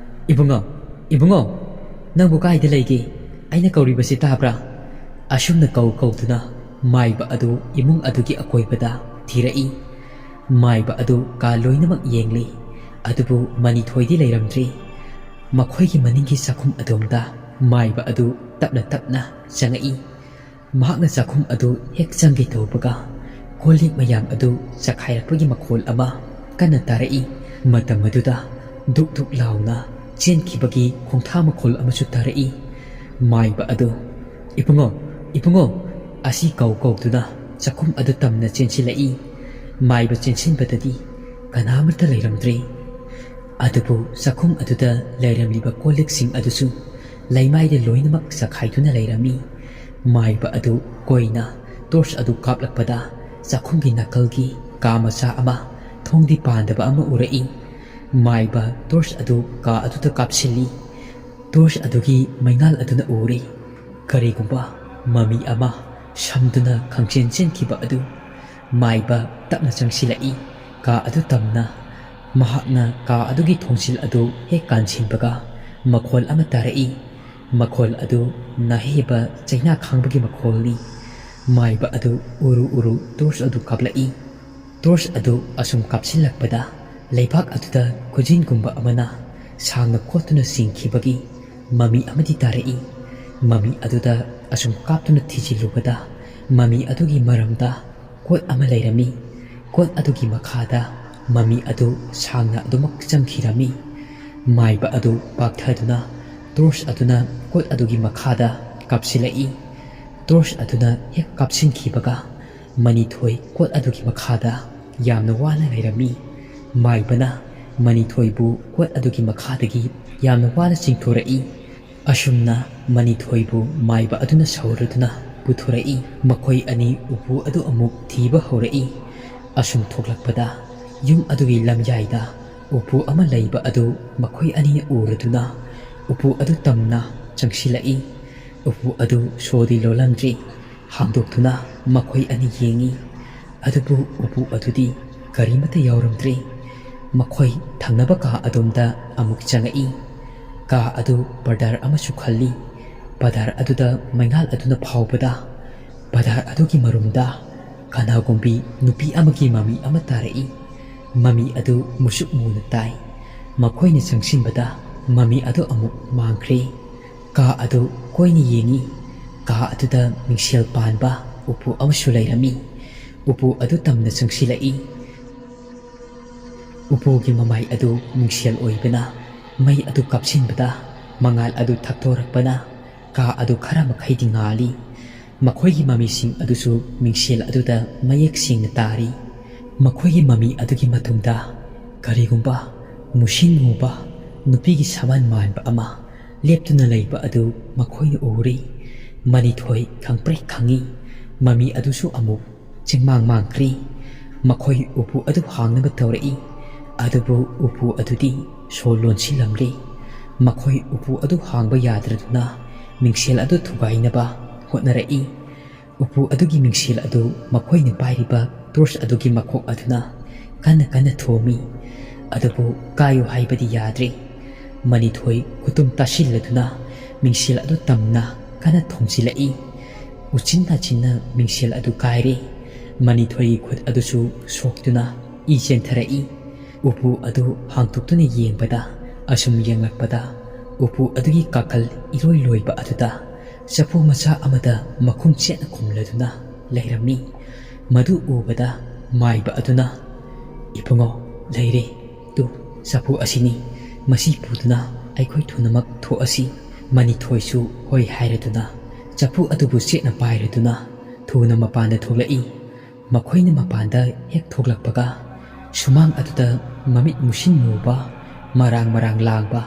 "ꯏꯕꯨꯡꯉꯣ, ꯏꯕꯨꯡꯉꯣ, ꯅꯪꯕꯨ ꯀꯥꯏꯗ ꯂꯩꯒꯦ? ꯑꯩꯅ ꯀꯧꯔꯤꯕꯁꯤ ꯇꯥꯕ꯭ꯔꯥ?" ꯑꯁꯨꯝꯅ ꯀꯧ ꯀꯧꯗꯨꯅ ꯃꯥꯏꯕ ꯑꯗꯨ ꯏꯃꯨꯡ ꯑꯗꯨꯒꯤ ꯑꯀꯣꯏꯕꯗ ꯊꯤꯔꯛꯏ꯫ ꯃꯥꯏꯕ ꯑꯗꯨ ꯀꯥ ꯂꯣꯏꯅꯃꯛ ꯌꯦꯡꯂꯤ, ꯑꯗꯨꯕꯨ ꯃꯅꯤꯊꯣꯏꯗꯤ ꯂꯩꯔꯝꯗ꯭ꯔꯤ꯫ ꯃꯈꯣꯏꯒꯤ ꯃꯅꯤꯡꯒꯤ ꯆꯥꯛꯈꯨꯝ ꯑꯗꯣꯝꯗ ꯃꯥꯏꯕ ꯑꯗꯨ ꯇꯞꯅ ꯇꯞꯅ ꯆꯪꯉꯛꯏ꯫ ꯃꯍꯥꯛꯅ ꯆꯥꯛꯈꯨꯝ ꯑꯗꯨ ꯍꯦꯛ ꯆꯪꯒꯦ ꯇꯧꯕꯒ, ꯀꯣꯜ ꯂꯤꯛ ꯃꯌꯥꯝ ꯑꯗꯨ ꯆꯈꯥꯏꯔꯛꯄꯒꯤ ꯃꯈꯣꯜ ꯑꯃ ꯀꯟꯅ ꯇꯥꯔꯛꯏ꯫ ꯃꯇꯝ ꯑꯗꯨꯗ ꯗꯨꯛ ꯗꯨꯛ ꯂꯥꯎꯅ ꯆꯦꯟꯈꯤꯕꯒꯤ ꯈꯣꯡꯊꯥ ꯃꯈꯣꯜ ꯑꯃꯁꯨ ꯇꯥꯔꯛꯏ꯫ ꯃꯥꯏꯕ ꯑꯗꯨ, "ꯏꯕꯨꯡꯉꯣ, ꯏꯕꯨꯡꯉꯣ!" ꯑꯁꯤ ꯀꯧ ꯀꯧꯗꯨꯅ ꯆꯥꯛꯈꯨꯝ ꯑꯗꯨ ꯇꯝꯅ ꯆꯦꯟꯁꯤꯜꯂꯛꯏ꯫ ꯃꯥꯏꯕ ꯆꯦꯟꯁꯤꯟꯕꯗꯗꯤ ꯀꯅꯥꯃꯠꯇ ꯂꯩꯔꯝꯗ꯭ꯔꯦ꯫ ꯑꯗꯨꯕꯨ ꯆꯥꯛꯈꯨꯝ ꯑꯗꯨꯗ ꯂꯩꯔꯝꯂꯤꯕ ꯀꯣꯜ ꯂꯤꯛꯁꯤꯡ ꯑꯗꯨꯁꯨ ꯂꯩꯃꯥꯏꯗ ꯂꯣꯏꯅꯃꯛ ꯆꯈꯥꯏꯗꯨꯅ ꯂꯩꯔꯝꯃꯤ꯫ ꯃꯥꯏꯕ ꯑꯗꯨ ꯀꯣꯏꯅ ꯇꯣꯔꯆ ꯑꯗꯨ ꯀꯥꯞꯂꯛꯄꯗ, ꯆꯥꯛꯈꯨꯝꯒꯤ ꯅꯥꯀꯜꯒꯤ ꯀꯥ ꯃꯆꯥ ꯑꯃ ꯊꯣꯡꯗꯤ ꯄꯥꯟꯗꯕ ꯑꯃ ꯎꯔꯛꯏ꯫ ꯃꯥꯏꯕ ꯇꯣꯔꯆ ꯑꯗꯨ ꯀꯥ ꯑꯗꯨꯗ ꯀꯥꯞꯁꯤꯜꯂꯤ꯫ ꯇꯣꯔꯆ ꯑꯗꯨꯒꯤ ꯃꯩꯉꯥꯜ ꯑꯗꯨꯅ ꯎꯔꯤ꯫ ꯀꯔꯤꯒꯨꯝꯕ ꯃꯃꯤ ꯑꯃ ꯁꯝꯗꯨꯅ ꯈꯪꯆꯦꯟ ꯆꯦꯟꯈꯤꯕ ꯑꯗꯨ꯫ ꯃꯥꯏꯕ ꯇꯞꯅ ꯆꯪꯁꯤꯜꯂꯛꯏ꯫ ꯀꯥ ꯑꯗꯨ ꯇꯝꯅ꯫ ꯃꯍꯥꯛꯅ ꯀꯥ ꯑꯗꯨꯒꯤ ꯊꯣꯡꯖꯤꯜ ꯑꯗꯨ ꯍꯦꯛ ꯀꯥꯟꯁꯤꯟꯕꯒ, ꯃꯈꯣꯜ ꯑꯃ ꯇꯥꯔꯛꯏ꯫ ꯃꯈꯣꯜ ꯑꯗꯨ ꯅꯥꯍꯩꯕ ꯆꯩꯅꯥ ꯈꯥꯡꯕꯒꯤ ꯃꯈꯣꯜꯅꯤ꯫ ꯃꯥꯏꯕ ꯑꯗꯨ ꯎꯔꯨ ꯎꯔꯨ ꯇꯣꯔꯆ ꯑꯗꯨ ꯀꯥꯞꯂꯛꯏ꯫ ꯇꯣꯔꯆ ꯑꯗꯨ ꯑꯁꯨꯝ ꯀꯥꯞꯁꯤꯜꯂꯛꯄꯗ, ꯂꯩꯕꯥꯛ ꯑꯗꯨꯗ ꯈꯨꯖꯤꯟꯒꯨꯝꯕ ꯑꯃꯅ ꯁꯥꯡꯅ ꯈꯣꯠꯇꯨꯅ ꯆꯤꯡꯈꯤꯕꯒꯤ ꯃꯃꯤ ꯑꯃꯗꯤ ꯇꯥꯔꯛꯏ꯫ ꯃꯃꯤ ꯑꯗꯨꯗ ꯑꯁꯨꯝ ꯀꯥꯞꯇꯨꯅ ꯊꯤꯖꯤꯜꯂꯨꯕꯗ, ꯃꯃꯤ ꯑꯗꯨꯒꯤ ꯃꯔꯝꯗ ꯀꯣꯠ ꯑꯃ ꯂꯩꯔꯝꯃꯤ꯫ ꯀꯣꯠ ꯑꯗꯨꯒꯤ ꯃꯈꯥꯗ ꯃꯃꯤ ꯑꯗꯨ ꯁꯥꯡꯅ ꯑꯗꯨꯃꯛ ꯆꯪꯈꯤꯔꯝꯃꯤ꯫ ꯃꯥꯏꯕ ꯑꯗꯨ ꯄꯥꯛꯊꯗꯨꯅ ꯇꯣꯔꯆ ꯑꯗꯨꯅ ꯀꯣꯠ ꯑꯗꯨꯒꯤ ꯃꯈꯥꯗ ꯀꯥꯞꯁꯤꯜꯂꯛꯏ꯫ ꯇꯣꯔꯆ ꯑꯗꯨꯅ ꯍꯦꯛ ꯀꯥꯞꯁꯤꯟꯈꯤꯕꯒ, ꯃꯅꯤꯊꯣꯏ ꯀꯣꯠ ꯑꯗꯨꯒꯤ ꯃꯈꯥꯗ ꯌꯥꯝꯅ ꯋꯥꯅ ꯂꯩꯔꯝꯃꯤ꯫ ꯃꯥꯏꯕꯅ ꯃꯅꯤꯊꯣꯏꯕꯨ ꯀꯣꯠ ꯑꯗꯨꯒꯤ ꯃꯈꯥꯗꯒꯤ ꯌꯥꯝꯅ ꯋꯥꯅ ꯆꯤꯡꯊꯣꯔꯛꯏ꯫ ꯑꯁꯨꯝꯅ ꯃꯅꯤꯊꯣꯏꯕꯨ ꯃꯥꯏꯕ ꯑꯗꯨꯅ ꯁꯧꯔꯗꯨꯅ ꯄꯨꯊꯣꯔꯛꯏ꯫ ꯃꯈꯣꯏ ꯑꯅꯤ ꯎꯄꯨ ꯑꯗꯨ ꯑꯃꯨꯛ ꯊꯤꯕ ꯍꯧꯔꯛꯏ꯫ ꯑꯁꯨꯝ ꯊꯣꯛꯂꯛꯄꯗ ꯌꯨꯝ ꯑꯗꯨꯒꯤ ꯂꯝꯌꯥꯏꯗ ꯎꯄꯨ ꯑꯃ ꯂꯩꯕ ꯑꯗꯨ ꯃꯈꯣꯏ ꯑꯅꯤꯅ ꯎꯔꯗꯨꯅ ꯎꯄꯨ ꯑꯗꯨ ꯇꯝꯅ ꯆꯪꯁꯤꯜꯂꯛꯏ꯫ ꯎꯄꯨ ꯑꯗꯨ ꯁꯣꯗꯤ ꯂꯣꯜꯂꯝꯗ꯭ꯔꯤ꯫ ꯍꯥꯡꯗꯣꯛꯇꯨꯅ ꯃꯈꯣꯏ ꯑꯅꯤ ꯌꯦꯡꯉꯤ꯫ ꯑꯗꯨꯕꯨ ꯎꯄꯨ ꯑꯗꯨꯗꯤ ꯀꯔꯤꯃꯠꯇ ꯌꯥꯎꯔꯝꯗ꯭ꯔꯦ꯫ ꯃꯈꯣꯏ ꯊꯪꯅꯕ ꯀꯥ ꯑꯗꯣꯝꯗ ꯑꯃꯨꯛ ꯆꯪꯉꯛꯏ꯫ ꯀꯥ ꯑꯗꯨ ꯄꯔꯗꯥꯔ ꯑꯃꯁꯨ ꯈꯜꯂꯤ꯫ ꯄꯔꯗꯥꯔ ꯑꯗꯨꯗ ꯃꯩꯉꯥꯜ ꯑꯗꯨꯅ ꯐꯥꯎꯕꯗ ꯄꯔꯗꯥꯔ ꯑꯗꯨꯒꯤ ꯃꯔꯨꯝꯗ ꯀꯅꯥꯒꯨꯝꯕꯤ ꯅꯨꯄꯤ ꯑꯃꯒꯤ ꯃꯃꯤ ꯑꯃ ꯇꯥꯔꯛꯏ꯫ ꯃꯃꯤ ꯑꯗꯨ ꯃꯨꯁꯨꯛ ꯃꯨꯅ ꯇꯥꯏ꯫ ꯃꯈꯣꯏꯅ ꯆꯪꯁꯤꯟꯕꯗ ꯃꯃꯤ ꯑꯗꯨ ꯑꯃꯨꯛ ꯃꯥꯡꯈ꯭ꯔꯦ꯫ ꯀꯥ ꯑꯗꯨ ꯀꯣꯏꯅ ꯌꯦꯡꯉꯤ꯫ ꯀꯥ ꯑꯗꯨꯗ ꯃꯤꯡꯁꯦꯜ ꯄꯥꯟꯕ ꯎꯄꯨ ꯑꯃꯁꯨ ꯂꯩꯔꯝꯃꯤ꯫ ꯎꯄꯨ ꯑꯗꯨ ꯇꯝꯅ ꯆꯪꯁꯤꯜꯂꯛꯏ꯫ ꯎꯄꯨꯒꯤ ꯃꯃꯥꯏ ꯑꯗꯨ ꯃꯤꯡꯁꯦꯜ ꯑꯣꯏꯕꯅ ꯃꯩ ꯑꯗꯨ ꯀꯥꯞꯁꯤꯟꯕꯗ ꯃꯉꯥꯜ ꯑꯗꯨ ꯊꯛꯇꯣꯔꯛꯄꯅ ꯀꯥ ꯑꯗꯨ ꯈꯔ ꯃꯈꯩꯗꯤ ꯉꯥꯜꯂꯤ꯫ ꯃꯈꯣꯏꯒꯤ ꯃꯃꯤꯁꯤꯡ ꯑꯗꯨꯁꯨ ꯃꯤꯡꯁꯦꯜ ꯑꯗꯨꯗ ꯃꯌꯦꯛ ꯁꯦꯡꯅ ꯇꯥꯔꯤ꯫ ꯃꯈꯣꯏꯒꯤ ꯃꯃꯤ ꯑꯗꯨꯒꯤ ꯃꯇꯨꯡꯗ ꯀꯔꯤꯒꯨꯝꯕ ꯃꯨꯁꯤꯟ ꯃꯨꯕ ꯅꯨꯄꯤꯒꯤ ꯁꯕꯥꯟ ꯃꯥꯟꯕ ꯑꯃ ꯂꯦꯞꯇꯨꯅ ꯂꯩꯕ ꯑꯗꯨ ꯃꯈꯣꯏꯅ ꯎꯔꯤ꯫ ꯃꯅꯤꯊꯣꯏ ꯈꯪꯄ꯭ꯔꯦꯛ ꯈꯪꯉꯤ꯫ ꯃꯃꯤ ꯑꯗꯨꯁꯨ ꯑꯃꯨꯛ ꯆꯤꯡꯃꯥꯡ ꯃꯥꯡꯈ꯭ꯔꯤ꯫ ꯃꯈꯣꯏ ꯎꯄꯨ ꯑꯗꯨ ꯍꯥꯡꯅꯕ ꯇꯧꯔꯛꯏ꯫ ꯑꯗꯨꯕꯨ ꯎꯄꯨ ꯑꯗꯨꯗꯤ ꯁꯣ ꯂꯣꯟꯁꯤꯜꯂꯝꯂꯤ꯫ ꯃꯈꯣꯏ ꯎꯄꯨ ꯑꯗꯨ ꯍꯥꯡꯕ ꯌꯥꯗ꯭ꯔꯗꯨꯅ ꯃꯤꯡꯁꯦꯜ ꯑꯗꯨ ꯊꯨꯒꯥꯏꯅꯕ ꯍꯣꯠꯅꯔꯛꯏ꯫ ꯎꯄꯨ ꯑꯗꯨꯒꯤ ꯃꯤꯡꯁꯦꯜ ꯑꯗꯨ ꯃꯈꯣꯏꯅ ꯄꯥꯏꯔꯤꯕ ꯇꯣꯔꯆ ꯑꯗꯨꯒꯤ ꯃꯈꯣꯛ ꯑꯗꯨꯅ ꯀꯟꯅ ꯀꯟꯅ ꯊꯣꯝꯃꯤ꯫ ꯑꯗꯨꯕꯨ ꯀꯥꯏꯌꯨ ꯍꯥꯏꯕꯗꯤ ꯌꯥꯗ꯭ꯔꯦ꯫ ꯃꯅꯤꯊꯣꯏ ꯈꯨꯇꯨꯝ ꯇꯥꯁꯤꯜꯂꯗꯨꯅ ꯃꯤꯡꯁꯦꯜ ꯑꯗꯨ ꯇꯝꯅ ꯀꯟꯅ ꯊꯣꯝꯖꯤꯜꯂꯛꯏ꯫ ꯎꯆꯤꯟ ꯅꯥꯆꯤꯟꯅ ꯃꯤꯡꯁꯦꯜ ꯑꯗꯨ ꯀꯥꯏꯔꯦ꯫ ꯃꯅꯤꯊꯣꯏꯒꯤ ꯈꯨꯠ ꯑꯗꯨꯁꯨ ꯁꯣꯛꯇꯨꯅ ꯏ ꯆꯦꯟꯊꯔꯛꯏ꯫ ꯎꯄꯨ ꯑꯗꯨ ꯍꯥꯡꯗꯣꯛꯇꯨꯅ ꯌꯦꯡꯕꯗ, ꯑꯁꯨꯝ ꯌꯦꯡꯂꯛꯄꯗ, ꯎꯄꯨ ꯑꯗꯨꯒꯤ ꯀꯥꯈꯜ ꯏꯔꯣꯏ ꯂꯣꯏꯕ ꯑꯗꯨꯗ ꯆꯐꯨ ꯃꯆꯥ ꯑꯃꯗ ꯃꯈꯨꯝ ꯆꯦꯠꯅ ꯈꯨꯝꯂꯗꯨꯅ ꯂꯩꯔꯝꯃꯤ꯫ ꯃꯗꯨ ꯎꯕꯗ ꯃꯥꯏꯕ ꯑꯗꯨꯅ, "ꯏꯕꯨꯡꯉꯣ, ꯂꯩꯔꯦ꯫ ꯇꯨ, ꯆꯐꯨ ꯑꯁꯤꯅꯤ꯫ ꯃꯁꯤ ꯄꯨꯗꯨꯅ ꯑꯩꯈꯣꯏ ꯊꯨꯅꯃꯛ ꯊꯣꯛꯑꯁꯤ꯫" ꯃꯅꯤꯊꯣꯏꯁꯨ ꯍꯣꯏ ꯍꯥꯏꯔꯗꯨꯅ ꯆꯐꯨ ꯑꯗꯨꯕꯨ ꯆꯦꯠꯅ ꯄꯥꯏꯔꯗꯨꯅ ꯊꯨꯅ ꯃꯄꯥꯟꯗ ꯊꯣꯛꯂꯛꯏ꯫ ꯃꯈꯣꯏꯅ ꯃꯄꯥꯟꯗ ꯍꯦꯛ ꯊꯣꯛꯂꯛꯄꯒ, ꯁꯨꯃꯥꯡ ꯑꯗꯨꯗ ꯃꯃꯤꯠ ꯃꯨꯁꯤꯟ ꯃꯨꯕ, ꯃꯔꯥꯡ ꯃꯔꯥꯡ ꯂꯥꯡꯕ,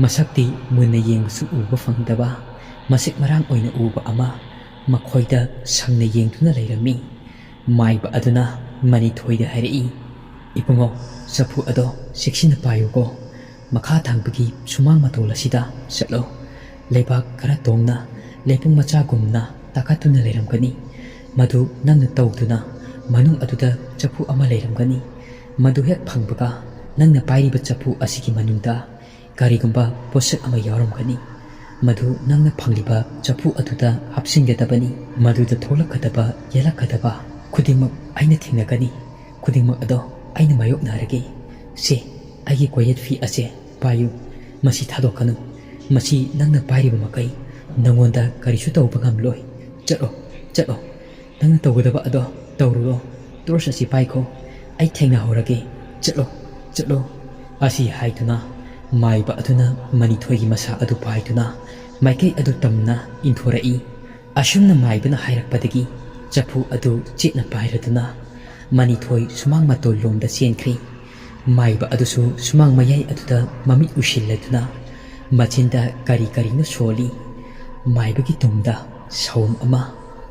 ꯃꯁꯛꯇꯤ ꯃꯨꯟꯅ ꯌꯦꯡꯕꯁꯨ ꯎꯕ ꯐꯪꯗꯕ, ꯃꯁꯦꯛ ꯃꯔꯥꯡ ꯑꯣꯏꯅ ꯎꯕ ꯑꯃ ꯃꯈꯣꯏꯗ ꯁꯪꯅ ꯌꯦꯡꯗꯨꯅ ꯂꯩꯔꯝꯃꯤ꯫ ꯃꯥꯏꯕ ꯑꯗꯨꯅ ꯃꯅꯤꯊꯣꯏꯗ ꯍꯥꯏꯔꯛꯏ, "ꯏꯕꯨꯡꯉꯣ, ꯆꯐꯨ ꯑꯗꯣ ꯆꯦꯛꯁꯤꯟꯅ ꯄꯥꯏꯌꯨꯀꯣ꯫ ꯃꯈꯥ ꯊꯪꯕꯒꯤ ꯁꯨꯃꯥꯡ ꯃꯇꯣꯜ ꯑꯁꯤꯗ ꯆꯠꯂꯣ꯫ ꯂꯩꯕꯥꯛ ꯈꯔ ꯇꯣꯡꯅ ꯂꯩꯄꯨꯡ ꯃꯆꯥꯒꯨꯝꯅ ꯇꯥꯈꯠꯇꯨꯅ ꯂꯩꯔꯝꯒꯅꯤ꯫ ꯃꯗꯨ ꯅꯪꯅ ꯇꯧꯗꯨꯅ ꯃꯅꯨꯡ ꯑꯗꯨꯗ ꯆꯐꯨ ꯑꯃ ꯂꯩꯔꯝꯒꯅꯤ꯫ ꯃꯗꯨ ꯍꯦꯛ ꯐꯪꯕꯒ ꯅꯪꯅ ꯄꯥꯏꯔꯤꯕ ꯆꯐꯨ ꯑꯁꯤꯒꯤ ꯃꯅꯨꯡꯗ ꯀꯔꯤꯒꯨꯝꯕ ꯄꯣꯠꯁꯛ ꯑꯃ ꯌꯥꯎꯔꯝꯒꯅꯤ꯫ ꯃꯗꯨ ꯅꯪꯅ ꯐꯪꯂꯤꯕ ꯆꯐꯨ ꯑꯗꯨꯗ ꯍꯥꯞꯆꯤꯟꯒꯗꯕꯅꯤ꯫ ꯃꯗꯨꯗ ꯊꯣꯛꯂꯛꯀꯗꯕ, ꯌꯦꯜꯂꯛꯀꯗꯕ ꯈꯨꯗꯤꯡꯃꯛ ꯑꯩꯅ ꯊꯦꯡꯅꯒꯅꯤ꯫ ꯈꯨꯗꯤꯡꯃꯛ ꯑꯗꯣ ꯑꯩꯅ ꯃꯥꯌꯣꯛꯅꯔꯒꯦ꯫ ꯁꯦ, ꯑꯩꯒꯤ ꯀꯣꯌꯦꯠ ꯐꯤ ꯑꯁꯦ ꯄꯥꯏꯌꯨ꯫ ꯃꯁꯤ ꯊꯥꯗꯣꯛꯀꯅꯨ꯫ ꯃꯁꯤ ꯅꯪꯅ ꯄꯥꯏꯔꯤꯕ ꯃꯈꯩ ꯅꯪꯉꯣꯟꯗ ꯀꯔꯤꯁꯨ ꯇꯧꯕ ꯉꯝꯂꯣꯏ꯫ ꯆꯠꯂꯣ, ꯆꯠꯂꯣ꯫ ꯅꯪꯅ ꯇꯧꯒꯗꯕ ꯑꯗꯣ ꯇꯧꯔꯨꯔꯣ꯫ ꯇꯣꯔꯆ ꯑꯁꯤ ꯄꯥꯏꯈꯣ꯫ ꯑꯩ ꯊꯦꯡꯅꯍꯧꯔꯒꯦ꯫ ꯆꯠꯂꯣ, ꯆꯠꯂꯣ꯫" ꯑꯁꯤ ꯍꯥꯏꯗꯨꯅ ꯃꯥꯏꯕ ꯑꯗꯨꯅ ꯃꯅꯤꯊꯣꯏꯒꯤ ꯃꯁꯥ ꯑꯗꯨ ꯄꯥꯏꯗꯨꯅ ꯃꯥꯏꯀꯩ ꯑꯗꯨ ꯇꯝꯅ ꯏꯟꯊꯣꯔꯛꯏ꯫ ꯑꯁꯨꯝꯅ ꯃꯥꯏꯕꯅ ꯍꯥꯏꯔꯛꯄꯗꯒꯤ ꯆꯐꯨ ꯑꯗꯨ ꯆꯦꯠꯅ ꯄꯥꯏꯔꯗꯨꯅ ꯃꯅꯤꯊꯣꯏ ꯁꯨꯃꯥꯡ ꯃꯇꯣꯜ ꯂꯣꯝꯗ ꯆꯦꯟꯈ꯭ꯔꯤ꯫ ꯃꯥꯏꯕ ꯑꯗꯨꯁꯨ ꯁꯨꯃꯥꯡ ꯃꯌꯥꯏ ꯑꯗꯨꯗ ꯃꯃꯤꯠ ꯎꯏꯁꯤꯜꯂꯗꯨꯅ ꯃꯆꯤꯟꯗ ꯀꯔꯤ ꯀꯔꯤꯅꯣ ꯁꯣꯜꯂꯤ꯫ ꯃꯥꯏꯕꯒꯤ ꯇꯨꯡꯗ ꯁꯑꯣꯝ ꯑꯃ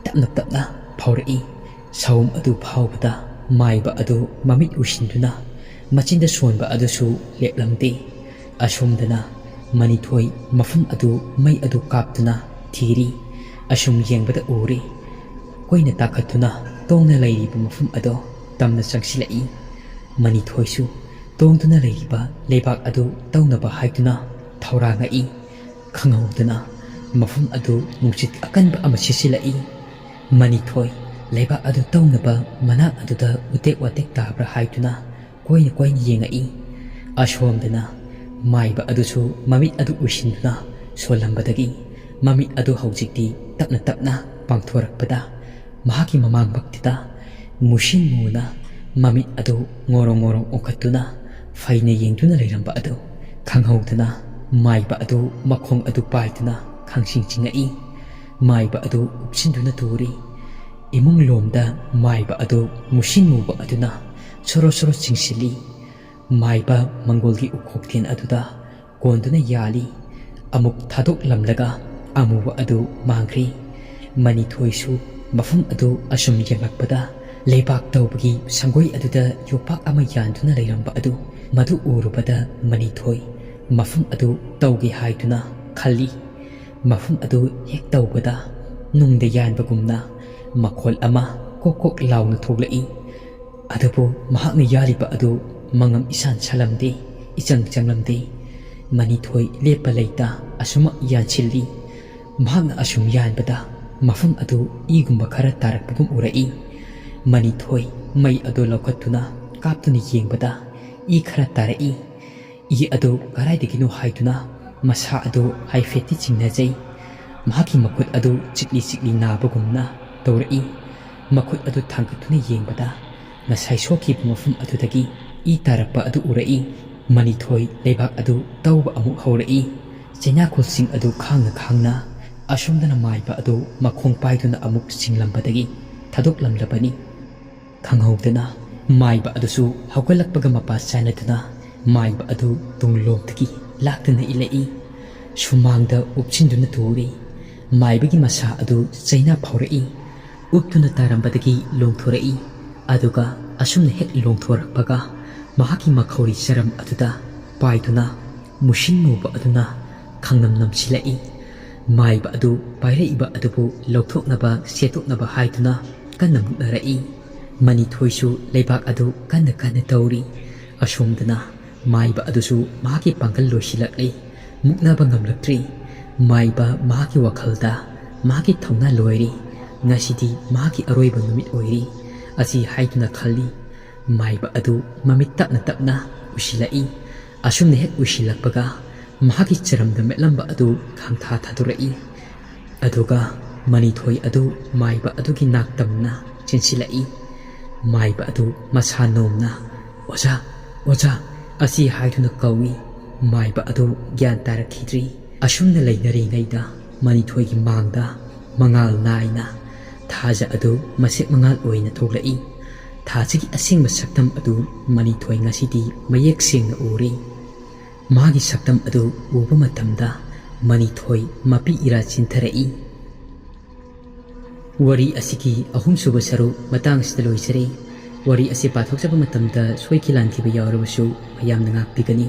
ꯇꯞꯅ ꯇꯞꯅ ꯐꯥꯎꯔꯛꯏ꯫ ꯁꯑꯣꯝ ꯑꯗꯨ ꯐꯥꯎꯕꯗ ꯃꯥꯏꯕ ꯑꯗꯨ ꯃꯃꯤꯠ ꯎꯏꯁꯤꯟꯗꯨꯅ ꯃꯆꯤꯟꯗ ꯁꯣꯟꯕ ꯑꯗꯨꯁꯨ ꯂꯦꯞꯂꯝꯗꯦ꯫ ꯑꯁꯣꯝꯗꯅ ꯃꯅꯤꯊꯣꯏ ꯃꯐꯝ ꯑꯗꯨ ꯃꯩ ꯑꯗꯨ ꯀꯥꯞꯇꯨꯅ ꯊꯤꯔꯤ꯫ ꯑꯁꯨꯝ ꯌꯦꯡꯕꯗ ꯎꯔꯦ, ꯀꯣꯏꯅ ꯇꯥꯈꯠꯇꯨꯅ ꯇꯣꯡꯅ ꯂꯩꯔꯤꯕ ꯃꯐꯝ ꯑꯗꯣ ꯇꯝꯅ ꯆꯪꯁꯤꯜꯂꯛꯏ꯫ ꯃꯅꯤꯊꯣꯏꯁꯨ ꯇꯣꯡꯗꯨꯅ ꯂꯩꯔꯤꯕ ꯂꯩꯕꯥꯛ ꯑꯗꯨ ꯇꯧꯅꯕ ꯍꯥꯏꯗꯨꯅ ꯊꯧꯔꯥꯡꯉꯛꯏ꯫ ꯈꯪꯍꯧꯗꯅ ꯃꯐꯝ ꯑꯗꯨ ꯅꯨꯡꯁꯤꯠ ꯑꯀꯟꯕ ꯑꯃ ꯁꯤꯠꯆꯤꯜꯂꯛꯏ꯫ ꯃꯅꯤꯊꯣꯏ ꯂꯩꯕꯥꯛ ꯑꯗꯨ ꯇꯧꯅꯕ ꯃꯅꯥꯛ ꯑꯗꯨꯗ ꯎꯇꯦꯛ ꯋꯥꯇꯦꯛ ꯇꯥꯕ꯭ꯔꯥ ꯍꯥꯏꯗꯨꯅ ꯀꯣꯏꯅ ꯀꯣꯏꯅ ꯌꯦꯡꯉꯛꯏ꯫ ꯑꯁꯣꯝꯗꯅ ꯃꯥꯏꯕ ꯑꯗꯨꯁꯨ ꯃꯃꯤꯠ ꯑꯗꯨ ꯎꯏꯁꯤꯟꯗꯨꯅ ꯁꯣꯜꯂꯝꯕꯗꯒꯤ ꯃꯃꯤꯠ ꯑꯗꯨ ꯍꯧꯖꯤꯛꯇꯤ ꯇꯞꯅ ꯇꯞꯅ ꯄꯥꯡꯊꯣꯔꯛꯄꯗ ꯃꯍꯥꯛꯀꯤ ꯃꯃꯥꯡꯃꯛꯇꯨꯗ ꯃꯨꯁꯤꯟ ꯃꯨꯅ ꯃꯃꯤꯠ ꯑꯗꯨ ꯉꯣꯔꯣꯡ ꯉꯣꯔꯣꯡ ꯑꯣꯟꯈꯠꯇꯨꯅ ꯐꯩꯅ ꯌꯦꯡꯗꯨꯅ ꯂꯩꯔꯝꯕ ꯑꯗꯨ ꯈꯪꯍꯧꯗꯅ ꯃꯥꯏꯕ ꯑꯗꯨ ꯃꯈꯣꯡ ꯑꯗꯨ ꯄꯥꯏꯗꯨꯅ ꯈꯪꯆꯤꯡ ꯆꯤꯡꯉꯛꯏ꯫ ꯃꯥꯏꯕ ꯑꯗꯨ ꯎꯞꯁꯤꯟꯗꯨꯅ ꯇꯨꯔꯤ꯫ ꯏꯃꯨꯡ ꯂꯣꯝꯗ ꯃꯥꯏꯕ ꯑꯗꯨ ꯃꯨꯁꯤꯟ ꯃꯨꯕ ꯑꯗꯨꯅ ꯁꯣꯔꯣ ꯁꯣꯔꯣ ꯆꯤꯡꯁꯤꯜꯂꯤ꯫ ꯃꯥꯏꯕ ꯃꯪꯒꯣꯜꯒꯤ ꯎꯈꯣꯛꯊꯦꯟ ꯑꯗꯨꯗ ꯀꯣꯟꯗꯨꯅ ꯌꯥꯜꯂꯤ꯫ ꯑꯃꯨꯛ ꯊꯥꯗꯣꯛꯂꯝꯂꯒ ꯑꯃꯨꯕ ꯑꯗꯨ ꯃꯥꯡꯈ꯭ꯔꯦ꯫ ꯃꯅꯤꯊꯣꯏꯁꯨ ꯃꯐꯝ ꯑꯗꯨ ꯑꯁꯨꯝ ꯌꯦꯡꯂꯛꯄꯗ, ꯂꯩꯕꯥꯛ ꯇꯧꯕꯒꯤ ꯁꯪꯒꯣꯏ ꯑꯗꯨꯗ ꯌꯣꯄꯥꯛ ꯑꯃ ꯌꯥꯟꯗꯨꯅ ꯂꯩꯔꯝꯕ ꯑꯗꯨ, ꯃꯗꯨ ꯎꯔꯨꯕꯗ ꯃꯅꯤꯊꯣꯏ ꯃꯐꯝ ꯑꯗꯨ ꯇꯧꯒꯦ ꯍꯥꯏꯗꯨꯅ ꯈꯜꯂꯤ꯫ ꯃꯐꯝ ꯑꯗꯨ ꯍꯦꯛ ꯇꯧꯕꯗ, ꯅꯨꯡꯗ ꯌꯥꯟꯕꯒꯨꯝꯅ ꯃꯈꯣꯜ ꯑꯃ ꯀꯣꯛ ꯀꯣꯛ ꯂꯥꯎꯅ ꯊꯣꯛꯂꯛꯏ꯫ ꯑꯗꯨꯕꯨ ꯃꯍꯥꯛꯅ ꯌꯥꯜꯂꯤꯕ ꯑꯗꯨ ꯃꯉꯝ ꯏꯁꯥꯟ ꯁꯥꯜꯂꯝꯗꯦ, ꯏꯆꯪ ꯆꯪꯂꯝꯗꯦ꯫ ꯃꯅꯤꯊꯣꯏ ꯂꯦꯞꯄ ꯂꯩꯇ ꯑꯁꯨꯃꯛ ꯌꯥꯟꯁꯤꯜꯂꯤ꯫ ꯃꯍꯥꯛꯅ ꯑꯁꯨꯝ ꯌꯥꯟꯕꯗ, ꯃꯐꯝ ꯑꯗꯨ ꯏꯒꯨꯝꯕ ꯈꯔ ꯇꯥꯔꯛꯄꯒꯨꯝ ꯎꯔꯛꯏ꯫ ꯃꯅꯤꯊꯣꯏ ꯃꯩ ꯑꯗꯨ ꯂꯧꯈꯠꯇꯨꯅ ꯀꯥꯞꯇꯨꯅ ꯌꯦꯡꯕꯗ, ꯏ ꯈꯔ ꯇꯥꯔꯛꯏ꯫ ꯏ ꯑꯗꯨ ꯀꯗꯥꯏꯗꯒꯤꯅꯣ ꯍꯥꯏꯗꯨꯅ ꯃꯁꯥ ꯑꯗꯨ ꯍꯥꯏꯐꯦꯠꯇꯤ ꯆꯤꯡꯅꯖꯩ꯫ ꯃꯍꯥꯛꯀꯤ ꯃꯈꯨꯠ ꯑꯗꯨ ꯆꯤꯛꯂꯤ ꯆꯤꯛꯂꯤ ꯅꯥꯕꯒꯨꯝꯅ ꯇꯧꯔꯛꯏ꯫ ꯃꯈꯨꯠ ꯑꯗꯨ ꯊꯥꯡꯒꯠꯇꯨꯅ ꯌꯦꯡꯕꯗ, ꯉꯁꯥꯏ ꯁꯣꯛꯈꯤꯕ ꯃꯐꯝ ꯑꯗꯨꯗꯒꯤ ꯏ ꯇꯥꯔꯛꯄ ꯑꯗꯨ ꯎꯔꯛꯏ꯫ ꯃꯅꯤꯊꯣꯏ ꯂꯩꯕꯥꯛ ꯑꯗꯨ ꯇꯧꯕ ꯑꯃꯨꯛ ꯍꯧꯔꯛꯏ꯫ ꯆꯩꯅꯥꯈꯣꯜꯁꯤꯡ ꯑꯗꯨ ꯈꯥꯡꯅ ꯈꯥꯡꯅ ꯑꯁꯣꯝꯗꯅ ꯃꯥꯏꯕ ꯑꯗꯨ ꯃꯈꯣꯡ ꯄꯥꯏꯗꯨꯅ ꯑꯃꯨꯛ ꯆꯤꯡꯂꯝꯕꯗꯒꯤ ꯊꯥꯗꯣꯛꯂꯝꯂꯕꯅꯤ꯫ ꯈꯪꯍꯧꯗꯅ ꯃꯥꯏꯕ ꯑꯗꯨꯁꯨ ꯍꯧꯒꯠꯂꯛꯄꯒ ꯃꯄꯥ ꯆꯥꯟꯅꯗꯨꯅ ꯃꯥꯏꯕ ꯑꯗꯨ ꯇꯨꯡꯂꯣꯝꯗꯒꯤ ꯂꯥꯛꯇꯨꯅ ꯏꯜꯂꯛꯏ꯫ ꯁꯨꯃꯥꯡꯗ ꯎꯞꯁꯤꯟꯗꯨꯅ ꯇꯨꯔꯤ꯫ ꯃꯥꯏꯕꯒꯤ ꯃꯁꯥ ꯑꯗꯨ ꯆꯩꯅꯥ ꯐꯥꯎꯔꯛꯏ꯫ ꯎꯞꯇꯨꯅ ꯇꯥꯔꯝꯕꯗꯒꯤ ꯂꯣꯡꯊꯣꯔꯛꯏ꯫ ꯑꯗꯨꯒ ꯑꯁꯨꯝꯅ ꯍꯦꯛ ꯂꯣꯡꯊꯣꯔꯛꯄꯒ, ꯃꯍꯥꯛꯀꯤ ꯃꯈꯧꯔꯤ ꯆꯔꯝ ꯑꯗꯨꯗ ꯄꯥꯏꯗꯨꯅ ꯃꯨꯁꯤꯟ ꯃꯨꯕ ꯑꯗꯨꯅ ꯈꯪꯅꯝ ꯅꯝꯁꯤꯜꯂꯛꯏ꯫ ꯃꯥꯏꯕ ꯑꯗꯨ ꯄꯥꯏꯔꯛꯏꯕ ꯑꯗꯨꯕꯨ ꯂꯧꯊꯣꯛꯅꯕ, ꯁꯦꯠꯇꯣꯛꯅꯕ ꯍꯥꯏꯗꯨꯅ ꯀꯟꯅ ꯃꯨꯛꯅꯔꯛꯏ꯫ ꯃꯅꯤꯊꯣꯏꯁꯨ ꯂꯩꯕꯥꯛ ꯑꯗꯨ ꯀꯟꯅ ꯀꯟꯅ ꯇꯧꯔꯤ꯫ ꯑꯁꯣꯝꯗꯅ ꯃꯥꯏꯕ ꯑꯗꯨꯁꯨ ꯃꯍꯥꯛꯀꯤ ꯄꯥꯡꯒꯜ ꯂꯣꯏꯁꯤꯜꯂꯛꯂꯤ꯫ ꯃꯨꯛꯅꯕ ꯉꯝꯂꯛꯇ꯭ꯔꯤ꯫ ꯃꯥꯏꯕ ꯃꯍꯥꯛꯀꯤ ꯋꯥꯈꯜꯗ, "ꯃꯍꯥꯛꯀꯤ ꯊꯧꯅꯥ ꯂꯣꯏꯔꯦ꯫ ꯉꯁꯤꯗꯤ ꯃꯍꯥꯛꯀꯤ ꯑꯔꯣꯏꯕ ꯅꯨꯃꯤꯠ ꯑꯣꯏꯔꯦ" ꯑꯁꯤ ꯍꯥꯏꯗꯨꯅ ꯈꯜꯂꯤ꯫ ꯃꯥꯏꯕ ꯑꯗꯨ ꯃꯃꯤꯠ ꯇꯞꯅ ꯇꯞꯅ ꯎꯏꯁꯤꯜꯂꯛꯏ꯫ ꯑꯁꯨꯝꯅ ꯍꯦꯛ ꯎꯏꯁꯤꯜꯂꯛꯄꯒ, ꯃꯍꯥꯛꯀꯤ ꯆꯔꯝꯗ ꯃꯦꯠꯂꯝꯕ ꯑꯗꯨ ꯈꯥꯡꯊꯥ ꯊꯥꯗꯣꯔꯛꯏ꯫ ꯑꯗꯨꯒ ꯃꯅꯤꯊꯣꯏ ꯑꯗꯨ ꯃꯥꯏꯕ ꯑꯗꯨꯒꯤ ꯅꯥꯛꯇꯝꯅ ꯆꯦꯟꯁꯤꯜꯂꯛꯏ꯫ ꯃꯥꯏꯕ ꯑꯗꯨ ꯃꯁꯥ ꯅꯣꯝꯅ, "ꯑꯣꯖꯥ, ꯑꯣꯖꯥ" ꯑꯁꯤ ꯍꯥꯏꯗꯨꯅ ꯀꯧꯏ꯫ ꯃꯥꯏꯕ ꯑꯗꯨ ꯒ꯭ꯌꯥꯟ ꯇꯥꯔꯛꯈꯤꯗ꯭ꯔꯤ꯫ ꯑꯁꯨꯝꯅ ꯂꯩꯅꯔꯤꯉꯩꯗ, ꯃꯅꯤꯊꯣꯏꯒꯤ ꯃꯥꯡꯗ ꯃꯉꯥꯜ ꯅꯥꯏꯅ ꯊꯥꯖ ꯑꯗꯨ ꯃꯁꯦꯛ ꯃꯉꯥꯜ ꯑꯣꯏꯅ ꯊꯣꯛꯂꯛꯏ꯫ ꯊꯥꯁꯤꯒꯤ ꯑꯁꯦꯡꯕ ꯁꯛꯇꯝ ꯑꯗꯨ ꯃꯅꯤꯊꯣꯏ ꯉꯁꯤꯗꯤ ꯃꯌꯦꯛ ꯁꯦꯡꯅ ꯎꯔꯦ꯫ ꯃꯥꯒꯤ ꯁꯛꯇꯝ ꯑꯗꯨ ꯎꯕ ꯃꯇꯝꯗ ꯃꯅꯤꯊꯣꯏ ꯃꯄꯤ ꯏꯔꯥ ꯆꯤꯟꯊꯔꯛꯏ꯫ ꯋꯥꯔꯤ ꯑꯁꯤꯒꯤ ꯑꯍꯨꯝꯁꯨꯕ ꯁꯔꯨꯛ ꯃꯇꯥꯡ ꯑꯁꯤꯗ ꯂꯣꯏꯖꯔꯦ꯫ ꯋꯥꯔꯤ ꯑꯁꯤ ꯄꯥꯊꯣꯛꯆꯕ ꯃꯇꯝꯗ ꯁꯣꯏꯈꯤ ꯂꯥꯟꯈꯤꯕ ꯌꯥꯎꯔꯕꯁꯨ ꯃꯌꯥꯝꯅ ꯉꯥꯛꯄꯤꯒꯅꯤ꯫